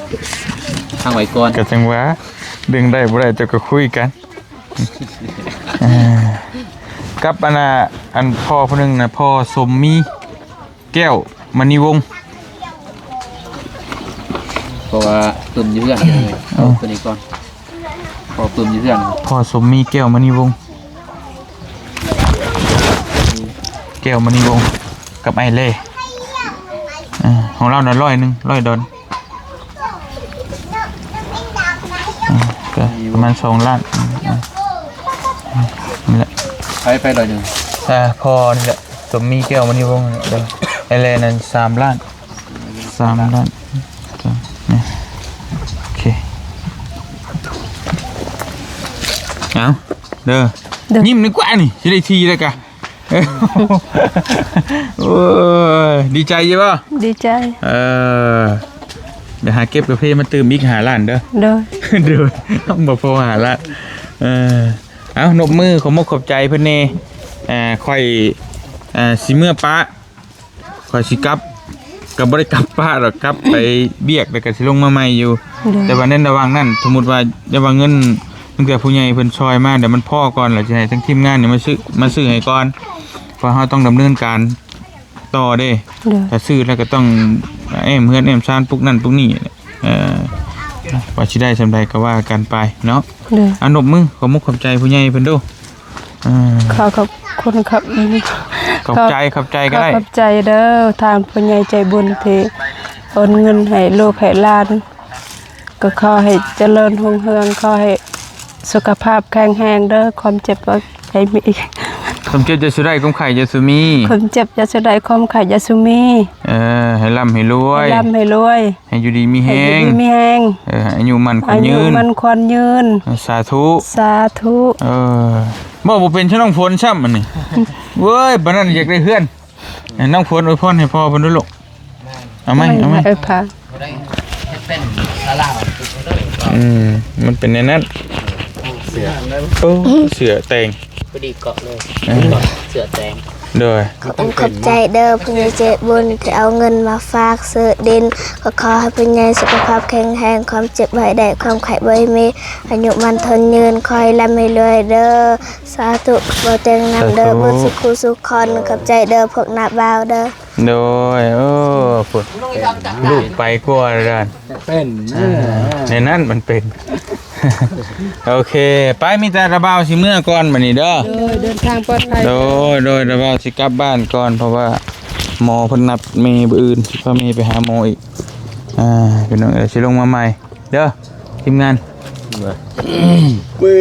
ທາງໄວ້ກ່ອນ ກໍຈັ່ງວ່າ ເລື່ອງໄດ້ບໍ່ໄດ້ເຈົ້າກໍຄຸຍກັນ ເອີ ກັບອັນນ່າ ອັນພໍ່ຜູ້ໜຶ່ງນະ ພໍ່ສົມມີ ແກ້ວມະນີວົງ ເພາະວ່າປຶ້ມຢູ່ເຮືອນ ເອີ ເອົາຕົວນີ້ກ່ອນ ພໍ່ປຶ້ມຢູ່ເຮືອນ ພໍ່ສົມມີ ແກ້ວມະນີວົງ ແກ້ວມະນີວົງ ກັບອ້າຍແລ ເອີ ຂອງລາວນະ ຮ້ອຍໜຶ່ງ ຮ້ອຍດອນ ເອີ ກໍປະມານສອງລ້ານ ເອີ ນີ້ແຫຼະ ໃຜ ໃຜຮ້ອຍໜຶ່ງ ອ່າ ພໍ່ນີ້ແຫຼະ ສົມມີ ແກ້ວມະນີວົງ ເອີ ອ້າຍແລນັ້ນສາມລ້ານ ສາມລ້ານ ນີ້ ໂອເຄ ເອົາເດີ ເດີ ຍິ້ມດີກວ່ານີ້ ຊິໄດ້ທີ່ແລ້ວກະ ໂອ້ຍ ດີໃຈຢູ່ບໍ່? ດີໃຈ ເອີ ໄປຫາເກັບກາເຟມາຕື່ມອີກຫ້າລ້ານເດີ ໂດຍ ໂດຍ ບໍ່ພໍຫ້າລ້ານ ເອີ ເອົາ ນົບມື ຂອບມົກຂອບໃຈເພິ່ນແດ່ ອ່າ ຂ້ອຍ ອ່າ ຊິເມືອປະ ຂ້ອຍຊິກັບ ກໍບໍ່ໄດ້ກັບປະດອກ ກັບໄປວຽກ ແລ້ວກໍຊິລົງມາໃໝ່ຢູ່ ໂດຍ ແຕ່ວ່າໃນລະຫວ່າງນັ້ນ ສົມມຸດວ່າ ຢ່າວ່າເງິນ ເງິນເທື່ອຜູ້ໃຫຍ່ເພິ່ນຊ່ອຍມາ ດຽວມັນພໍກ່ອນ ແລ້ວຊິໃຫ້ທາງທີມງານນີ້ມາຊື້ ມາຊື້ໃຫ້ກ່ອນ ເພາະເຮົາຕ້ອງດຳເນີນການຕໍ່ເດ້ ໂດຍ ຖ້າຊື້ແລ້ວກໍຕ້ອງແອ້ມເຮືອນແອ້ມຊານ ປຸກນັ້ນປຸກນີ້ ເອີ ວ່າຊິໄດ້ສ່ຳໃດກໍວ່າກັນໄປເນາະ ໂດຍ ອາ ນົບມື ຂອບມຸກຂອບໃຈຜູ້ໃຫຍ່ເພິ່ນດູ. ອ່າ ຂໍຂອບຄຸນ ຂອບ ຂອບໃຈ ຂອບໃຈກໍໄດ້ ຂອບໃຈເດີ ທາງຜູ້ໃຫຍ່ໃຈບຸນທີ່ໂອນເງິນໃຫ້ລູກໃຫ້ຫຼານ ກໍຂໍໃຫ້ຈະເລີນຮຸ່ງເຮືອງ ຂໍໃຫ້ສຸຂະພາບແຂງແຮງເດີ ຄວາມເຈັບບໍ່ໃຫ້ມີ ຄວາມເຈັບຢ່າສູ່ໄດ້ ຄວາມໄຂ້ຢ່າສູ່ມີ ຄວາມເຈັບຢ່າສູ່ໄດ້ ຄວາມໄຂ້ຢ່າສູ່ມີ ເອີ ໃຫ້ລ່ຳໃຫ້ລວຍ ໃຫ້ລ່ຳໃຫ້ລວຍ ໃຫ້ຢູ່ດີມີແຮງ ໃຫ້ຢູ່ດີມີແຮງ ເອີ ໃຫ້ອາຍຸໝັ້ນຂວັນຍືນ ອາຍຸໝັ້ນຂວັນຍືນ ສາທຸ ສາທຸ ເອີ ເວົ້າບໍ່ເປັນຊະນ້ອງຝົນຊ້ຳອັນນີ້ ເວີຍ ປານນັ້ນຢາກໄດ້ເຮືອນ ໃຫ້ນ້ອງຝົນອວຍພອນໃຫ້ພໍ່ເພິ່ນດູລູກ ເອົາໃໝ່ ເອົາໃໝ່ ເອີ ພາ ບໍ່ໄດ້ເຮັດເປັນສາລາ ເອີ ມັນເປັນແນວນັ້ນ ເສື້ອ ໂອ້ ເສື້ອແຕງ ພໍດີເກາະເລີຍ ເອີ ເກາະເສື້ອແຕງ ໂດຍ ຂອບອົກຂອບໃຈເດີ ຜູ້ໃຫຍ່ໃຈບຸນທີ່ເອົາເງິນມາຝາກຊື້ດິນ ກໍຂໍໃຫ້ຜູ້ໃຫຍ່ສຸຂະພາບແຂງແຮງ ຄວາມເຈັບບໍ່ໃຫ້ໄດ້ ຄວາມໄຂ້ບໍ່ໃຫ້ມີ ອາຍຸໝັ້ນຂວັນຍືນ ຂໍໃຫ້ລ່ຳໃຫ້ລວຍເດີ ສາທຸ ເວົ້າແຕ່ງນຳເດີ ສາທຸ ເບິດສຸຂູສຸຄົນ ຂອບໃຈເດີ ພວກນ້າບ່າວເດີ ໂດຍ ເອີ ພຸ້ນ ລູກໄປກວ່າແລ້ວ ເປັນ ເອີ ໃນນັ້ນມັນເປັນ ໂອເຄ ໄປ ມີແຕ່ລະບ່າວຊິເມືອກ່ອນບັດນີ້ເດີ ໂດຍ ເດີນທາງປອດໄພ ໂດຍ ໂດຍ ລະບ່າວຊິກັບບ້ານກ່ອນ ເພາະວ່າໝໍເພິ່ນນັດແມ່ມື້ອື່ນ ຊິພາແມ່ໄປຫາໝໍອີກ ອ່າ ພີ່ນ້ອງເອີຍ ຊິລົງມາໃໝ່ເດີ ທີມງານ ມື້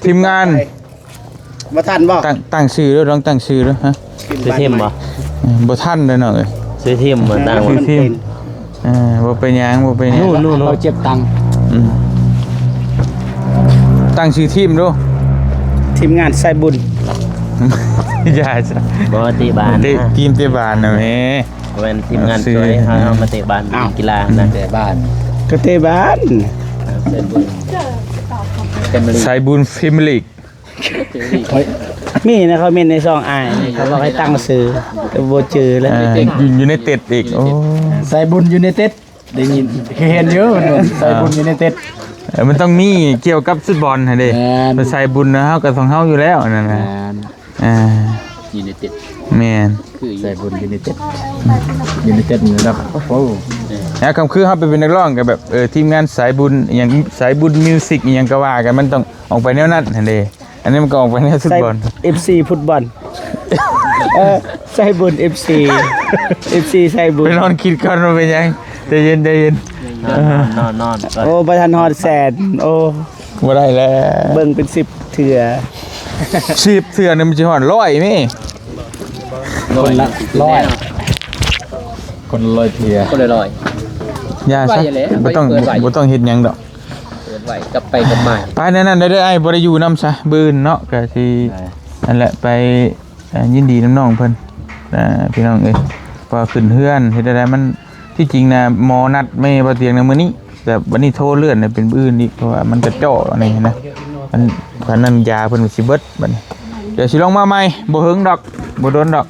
ທີມງານ ບໍ່ທັນບໍ່? ຕັ້ງ ຕັ້ງຊື່ເດີ ລອງຕັ້ງຊື່ເດີ ຮະ? ຊື່ທີມບໍ່? ເອີ ບໍ່ທັນເດີນ້ອງເອີຍ ຊື່ທີມບໍ່? ຕັ້ງ ຊື່ທີມ ເອີ ບໍ່ເປັນຫຍັງ ບໍ່ເປັນຫຍັງ ໜູ ໜູ ໜູ ເຮົາເຈັບຕັງ ອືມ ຕັ້ງຊື່ທີມດູ ທີມງານສາຍບຸນ ຢ່າຊະ ບໍ່ເຕະບານ ເຕະ ນະ ທີມເຕະບານນະແມ່ ບໍ່ແມ່ນທີມງານຊ່ວຍ ເຮົາ ເຮົາມາເຕະບານ ເອີ ກິນກິລານະ ເຕະບານ ກໍເຕະບານ ອ່າ ສາຍບຸນ Family ສາຍບຸນ Family ໂອ້ຍ ມີໃນຄອມເມັນໃນຊ່ອງອ້າຍ ເຂົາບອກໃຫ້ຕັ້ງຊື່ ແຕ່ບໍ່ຈື່ແລ້ວ ເອີ ຢູໄນເຕັດອີກ ໂອ້ ສາຍບຸນຢູໄນເຕັດ ໄດ້ຍິນ ເຄີຍເຫັນຢູ່ ສາຍບຸນຢູໄນເຕັດ ເອີ ມັນຕ້ອງມີກ່ຽວກັບຊຸດບອນຫັ້ນເດ້ ແມ່ນ ສາຍບຸນນະ ເຮົາກໍຂອງເຮົາຢູ່ແລ້ວນັ້ນນະ ແມ່ນ ອ່າ ຢູໄນເຕັດ ແມ່ນ ຄືສາຍບຸນຢູໄນເຕັດ ຢູໄນເຕັດລະດັບ ໂອ້ໂຫ ແລ້ວຄຳຄືເຮົາໄປເປັນນັກຮ້ອງກໍແບບ ເອີ ທີມງານສາຍບຸນອີ່ຫຍັງ ສາຍບຸນມິວສິກອີ່ຫຍັງກໍວ່າກັນ ມັນຕ້ອງ ອອກໄປແນວນັ້ນຫັ້ນເດ້ ອັນນີ້ມັນກໍອອກໄປແນວຊຸດບອນ ເອັຟຊີຟຸດບອນ ເອີ ສາຍບຸນ ເອັຟຊີ ເອັຟຊີ ສາຍບຸນ ໄປນອນຄິດກ່ອນວ່າເປັນຫຍັງ ໃຈເຢັນ ໃຈເຢັນ ນອນ ນອນ ນອນ ນອນ ໂອ້ ບໍ່ທັນຮອດແສນ ໂອ້ ບໍ່ໄດ້ແລ້ວ ເບິ່ງເປັນສິບເທື່ອ ສິບເທື່ອນີ້ມັນຊິຮອດຮ້ອຍແມ ຄົນລະຮ້ອຍ ຄົນລະຮ້ອຍເທື່ອ ຄົນລະຮ້ອຍ ຢ່າຊະ ບໍ່ຕ້ອງ ບໍ່ຕ້ອງເຮັດຫຍັງດອກ ໄປກັບໄປກັບມາ ໄປແນວນັ້ນໄດ້ເດີ ອ້າຍບໍ່ໄດ້ຢູ່ນຳຊະ ມື້ອື່ນເນາະ ກະຊິ ໄດ້ ນັ້ນແຫຼະ ໄປ ເອີ ຍິນດີນຳນ້ອງເພິ່ນ ເອີ ພີ່ນ້ອງເອີຍ ເພາະວ່າຂຶ້ນເຮືອນ ເຮັດໃດມັນ ທີ່ຈິງນະ ໝໍນັດແມ່ບ່າວຕຽງໃນມື້ນີ້ ແຕ່ບັດນີ້ໂທເລື່ອນໃຫ້ເປັນມື້ອື່ນອີກ ເພາະວ່າມັນກະເຈາະອັນນີ້ນະ ອັນ ອັນນັ້ນຢາເພິ່ນຊິເບິດບັດນີ້ ດຽວຊິລົງມາໃໝ່ ບໍ່ເຫິງດອກ ບໍ່ດົນດອກ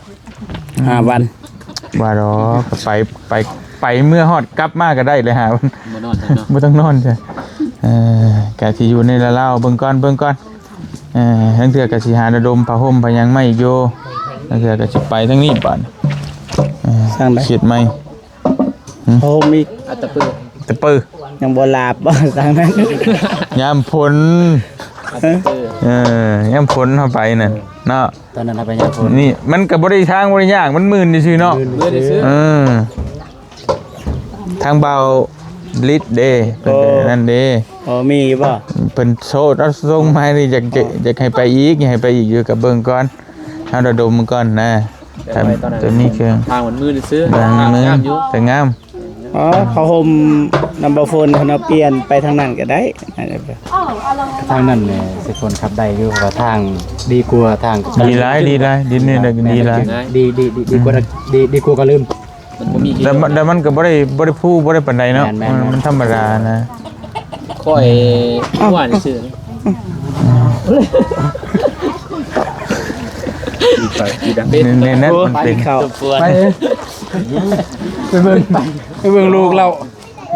ຫ້າວັນ ວ່າດອກ ໄປ ໄປ ໄປເມືອຮອດກັບມາກະໄດ້ເລີຍ ຫ້າວັນ ບໍ່ນອນເນາະ ບໍ່ຕ້ອງນອນຊະ ເອີ ກະຊິຢູ່ໃນລາວໆ ເບິ່ງກ່ອນ ເບິ່ງກ່ອນ ເອີ ລາງເທື່ອກະຊິຫາລະດົມຜ້າຫົ່ມຜ້າຫຍັງມາອີກຢູ່ ລາງເທື່ອກະຊິໄປທາງນີ້ບາດ ເອີ ເຂດໃໝ່ ຫືມ ໂຮມອີກ ອັດຕະປື ຕະປື ຍັງບໍ່ລາບບໍ່ທາງນັ້ນ ຍາມຝົນ ອັດຕະປື ເອີ ຍາມຝົນເຮົາໄປນັ້ນເນາະ ຕອນນັ້ນເຮົາໄປຍາມຝົນ ນີ້ມັນກະບໍ່ໄດ້ທາງບໍ່ໄດ້ຍາກ ມັນມື່ນຊື່ໆເນາະ ມື່ນຊື່ໆ ເອີ ທາງບ່າວລິດເດ້ ເພິ່ນກະ ໂອ້ ນັ້ນເດ້ ໂອ້ ມີຢູ່ບໍ່ ເພິ່ນໂຊດເອົາສົ່ງມານີ້ ຢາກ ຢາກໃຫ້ໄປອີກ ຢາກໃຫ້ໄປອີກຢູ່ ກະເບິ່ງກ່ອນ ເຮົາລະດົມກ່ອນນະ ແຕ່ວ່າຕອນນັ້ນ ຈະມີເຄື່ອງ ທາງມັນມືຊື່ໆ ທາງມັນມື ງາມຢູ່ ແຕ່ງາມ ອໍ ຜ້າຫົ່ມນຳບ່າວຝົນ ເຮົາປ່ຽນໄປທາງນັ້ນກະໄດ້ ທາງນັ້ນນີ້ ຊິຝົນຂັບໄດ້ຢູ່ ເພາະວ່າທາງດີກວ່າທາງ ດີຫຼາຍ ດີຫຼາຍ ດິນນີ້ ແມ່ນ ດີຫຼາຍ ດີ ດີ ດີກວ່າ ດີ ດີກວ່າກະລືມ ມັນບໍ່ມີ ແຕ່ມັນ ແຕ່ມັນກະບໍ່ໄດ້ ບໍ່ໄດ້ພູບໍ່ໄດ້ປານໃດເນາະ ແມ່ນໆໆ ມັນ ມັນທຳມະດານະ ຂ້ອຍວ່າຊື່ ໃນນັ້ນມັນເປັນ ໄປ ໄປເບິ່ງ ໄປເບິ່ງລູກລາວ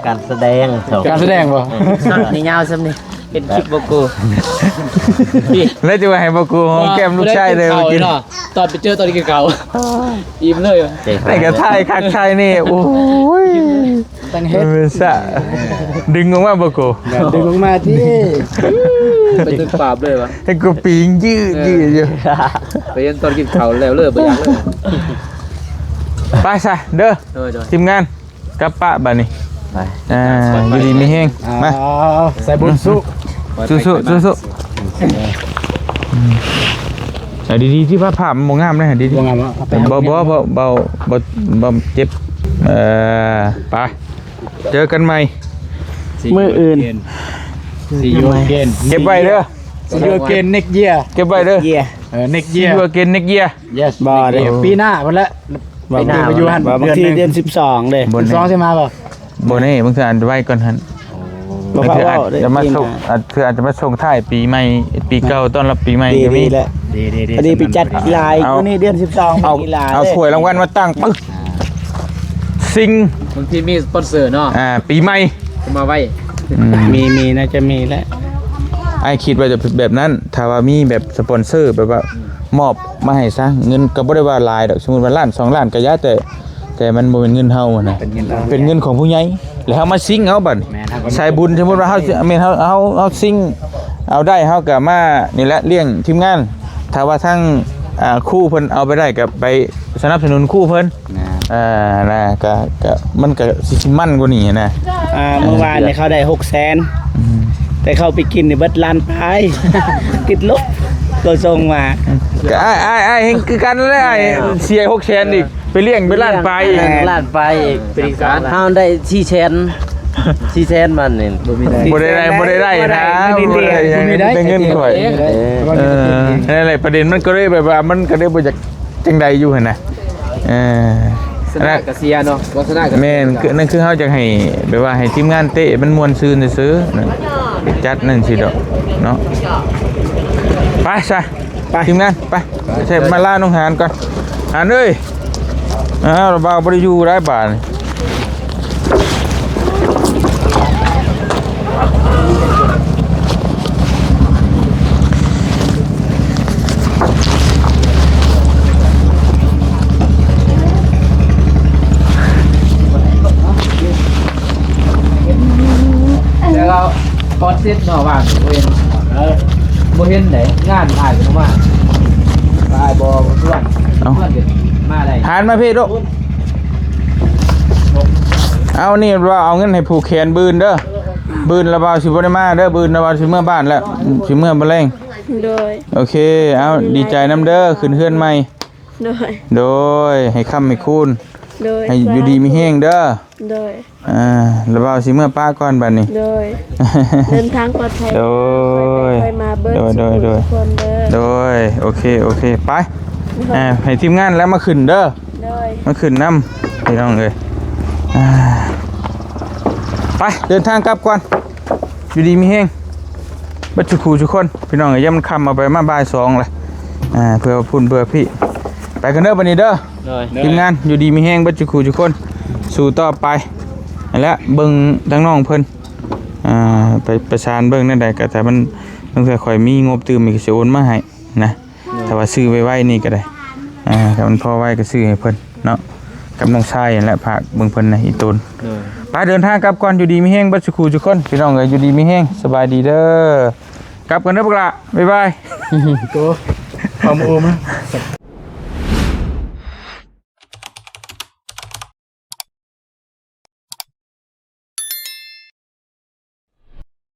ການສະແດງ ການສະແດງບໍ່ ຊັກນີ້ຍາວຊ່ຳນີ້ ເຮັດຄລິບບໍ່ກູ ແລ້ວຈະວ່າໃຫ້ບໍ່ກູຫອມແກ້ມລູກຊາຍເລີຍ ກິນເນາະ ຕອນໄປເຈີຕອນກິນເຂົ້າ ອີ່ມເລີຍ ໃຫ້ກະຖ່າຍຄັກຖ່າຍແນ່ ໂອ້ຍ ຕັ້ງເຮັດ ເອີ ຊະ ດຶງອອກມາບໍ່ກູ ແມ່ນ ດຶງອອກມາຕິ ໄປຕຶກປາບເລີຍຫວາ ໃຫ້ກູປີງຢືດໆຢູ່ ໄປເຫັນຕອນກິນເຂົ້າແລ້ວເລີຍ ບໍ່ຢາກເລີຍ ໄປຊະເດີ ໂດຍໆ ທີມງານ ກັບປະບາດນີ້ ໄປ ອ່າ ຢູ່ດີມີແຮງ ມາ ສາຍບຸນສູ້ ສູ້ໆ ສູ້ໆ ເອົາດີໆ ທີ່ພາບ ພາບມັນບໍ່ງາມເດ້ ດີໆ ບໍ່ງາມ ບໍ່ ບໍ່ ບໍ່ ບໍ່ ບໍ່ເຈັບ ເອີ ໄປ ເຈີກັນໃໝ່ ມື້ອື່ນ See you again ເກັບໄວ້ເດີ See you again next year ເກັບໄວ້ເດີ ເຢຍ ເອີ next year See you again next year yes ບໍ່ເດ້ next year ປີໜ້າພຸ້ນແຫຼະ ວ່າ ປີໜ້າ ວ່າຢູ່ຫັ້ນ ວ່າບາງທີເດືອນສິບສອງເດ້ ສິບສອງຊິມາບໍ່ ບໍ່ແນ່ ບາງເທື່ອອາດຈະໄວກ່ອນຫັ້ນ ບໍ່ ບາງເທື່ອອາດຈະມາສົ່ງ ອາດ ເທື່ອອາດຈະມາສົ່ງທ້າຍປີໃໝ່ ປີເກົ່າຕ້ອນຮັບປີໃໝ່ກະມີ ດີໆ ແຫຼະ ດີໆ ພໍດີໄປຈັດຫຼາຍ ເອົາ ກວ່ານີ້ເດືອນສິບສອງ ເອົາ ມີຫຼາຍ ເອົາຖ້ວຍລາງວັນມາຕັ້ງປຶ້ງ ຊິງ ບາງທີມີສະປອນເຊີເນາະ ອ່າ ປີໃໝ່ ຈະມາໄວ ອືມ ມີ ມີ ໜ້າຈະມີແຫຼະ ອ້າຍຄິດວ່າຈະແບບນັ້ນ ຖ້າວ່າມີແບບສະປອນເຊີ ແບບວ່າ ອືມ ມອບມາໃຫ້ຊະ ເງິນກະບໍ່ໄດ້ວ່າຫຼາຍດອກ ສົມມຸດວ່າລ້ານສອງລ້ານກະຢ່າ ແຕ່ ແຕ່ມັນບໍ່ແມ່ນເງິນເຮົາຫັ້ນນະ ເປັນເງິນຂອງ ເປັນເງິນຂອງຜູ້ໃຫຍ່ ແລ້ວເຮົາມາຊິງເອົາບັດ ແມ່ນ ເຮົາກໍ ສາຍບຸນ ສົມມຸດວ່າເຮົາ ແມ່ນ ເຮົາ ເຮົາ ເຮົາຊິງເອົາໄດ້ ເຮົາກະມານີ້ແຫຼະ ລ້ຽງທີມງານ ຖ້າວ່າທາງ ອ່າ ຄູເພິ່ນເອົາໄປໄດ້ກະໄປສະໜັບສະໜູນຄູເພິ່ນ ແມ່ນ ເອີ ນະ ກະ ກະ ມັນກະຊິ ຊິມັນກວ່ານີ້ນະ ອ່າ ເມື່ອວານນີ້ເຂົາໄດ້ຫົກແສນ ອືມ ແຕ່ເຂົາໄປກິນນີ້ເບິດລ້ານປາຍ ຕິດລົບ ໂຕສົ່ງມາ ກະອ້າຍ ອ້າຍ ອ້າຍແຮ່ງຄືກັນແຫຼະ ອ້າຍ ເສຍຫົກແສນອີກ ໄປລ້ຽງໄປລ້ານປາຍອີກ ລ້ານປາຍອີກ ເຮົາໄດ້ສີ່ແສນ ສີ່ແສນມັນນີ້ ບໍ່ໄດ້ ບໍ່ໄດ້ ບໍ່ໄດ້ນະ ບໍ່ໄດ້ ບໍ່ໄດ້ ມີແຕ່ເງິນຂ້ອຍ ເອີ ນັ້ນແຫຼະ ປະເດັນມັນກະເລີຍແບບວ່າ ມັນກະເລີຍບໍ່ຢາກ ຈັ່ງໃດຢູ່ຫັ້ນນະ ເອີ ຊະນະກະເສຍເນາະ ບໍ່ຊະນະກະເສຍ ແມ່ນ ຄື ນັ້ນຄືເຮົາຢາກໃຫ້ ແບບວ່າໃຫ້ທີມງານເຕະມັນມ່ວນຊື່ນຊື່ໆ ນັ້ນ ຈັດນັ້ນຊິດອກເນາະ ໄປຊະ ໄປ ທີມງານ ໄປ ໄປ ໃສ່ມາລານ້ອງຫານກ່ອນ ຫານເອີຍ ອ້າວ ລະບ່າວບໍ່ໄດ້ຢູ່ໄດ້ບາດນີ້. ແລ້ວກໍຄອນເຊັບເນາະວ່າ ບໍ່ເຫັນ ເອີ ບໍ່ເຫັນໃດ ງານອ້າຍເພິ່ນມາ ອ້າຍບໍ່ຊວນ ເອົ້າ ຊວນກັນມາໄດ້ ຫານມາພີ້ລູກ. ເອົາ ນີ້ລາວເອົາເງິນໃຫ້ຜູກແຂນບືນເດີ ບືນລາວບ່າວຊິບໍ່ໄດ້ມາເດີ ບືນລາວບ່າວຊິເມືອບ້ານແລ້ວ ຊິເມືອມື້ແລງ ໂດຍ ໂອເຄ ເອົາ ດີໃຈນຳເດີ ຂຶ້ນເຮືອນໃໝ່ ໂດຍ ໂດຍ ໃຫ້ຄ້ຳໃຫ້ຄູນ ໂດຍ ໃຫ້ຢູ່ດີມີແຮງເດີ ໂດຍ ອ່າ ລະບ່າວຊິເມືອປະກ່ອນບັດນີ້ ໂດຍ ເດີນທາງປອດໄພ ໂດຍ ຄ່ອຍໄປຄ່ອຍມາເບີດ ໂດຍ ທຸກຄົນເດີ ໂດຍ ໂອເຄ ໂອເຄ ໄປ ອ່າ ໃຫ້ທີມງານແລ້ວມາຂຶ້ນເດີ ໂດຍ ມາຂຶ້ນນຳພີ່ນ້ອງເອີຍ ອ່າ ໄປ ເດີນທາງກັບກ່ອນ ຢູ່ດີມີແຮງເບິດສູ່ຄູ່ສູ່ຄົນ ພີ່ນ້ອງເອີຍ ຍາມມັນຄ່ຳ ເອົາໄປມາບ່າຍສອງແລ້ວ ອ່າ ເພື່ອພຸ້ນເພື່ອພີ້ ໄປກັນເດີບັດນີ້ເດີ ໂດຍ ທີມງານ ຢູ່ດີມີແຮງເບິດສູ່ຄູ່ສູ່ຄົນ ສູ້ຕໍ່ໄປ ແລະ ເບິ່ງທາງນ້ອງເພິ່ນ ອ່າ ໄປປະສານເບິ່ງແນວໃດ ກໍຖ້າມັນ ບາງເທື່ອຂ້ອຍມີງົບຕື່ມ ກໍຊິໂອນມາໃຫ້ນະ ໂດຍ ຖ້າວ່າຊື້ໄວໆນີ້ກໍໄດ້ ອ່າ ຖ້າມັນພໍໄວກໍຊື້ໃຫ້ເພິ່ນເນາະ ກັບນ້ອງຊາຍຫັ້ນແຫຼະ ຝາກເບິ່ງເພິ່ນໃນອີ່ຕົນ ໂດຍ ໄປ ເດີນທາງກັບກ່ອນ ຢູ່ດີມີແຮງເບິດສູ່ຄູ່ສູ່ຄົນ ພີ່ນ້ອງເອີຍ ຢູ່ດີມີແຮງ ສະບາຍດີເດີ ກັບກັນເດີບັກຫຼ້າ ບາຍບາຍ ໂກ ຄຳໂອມ.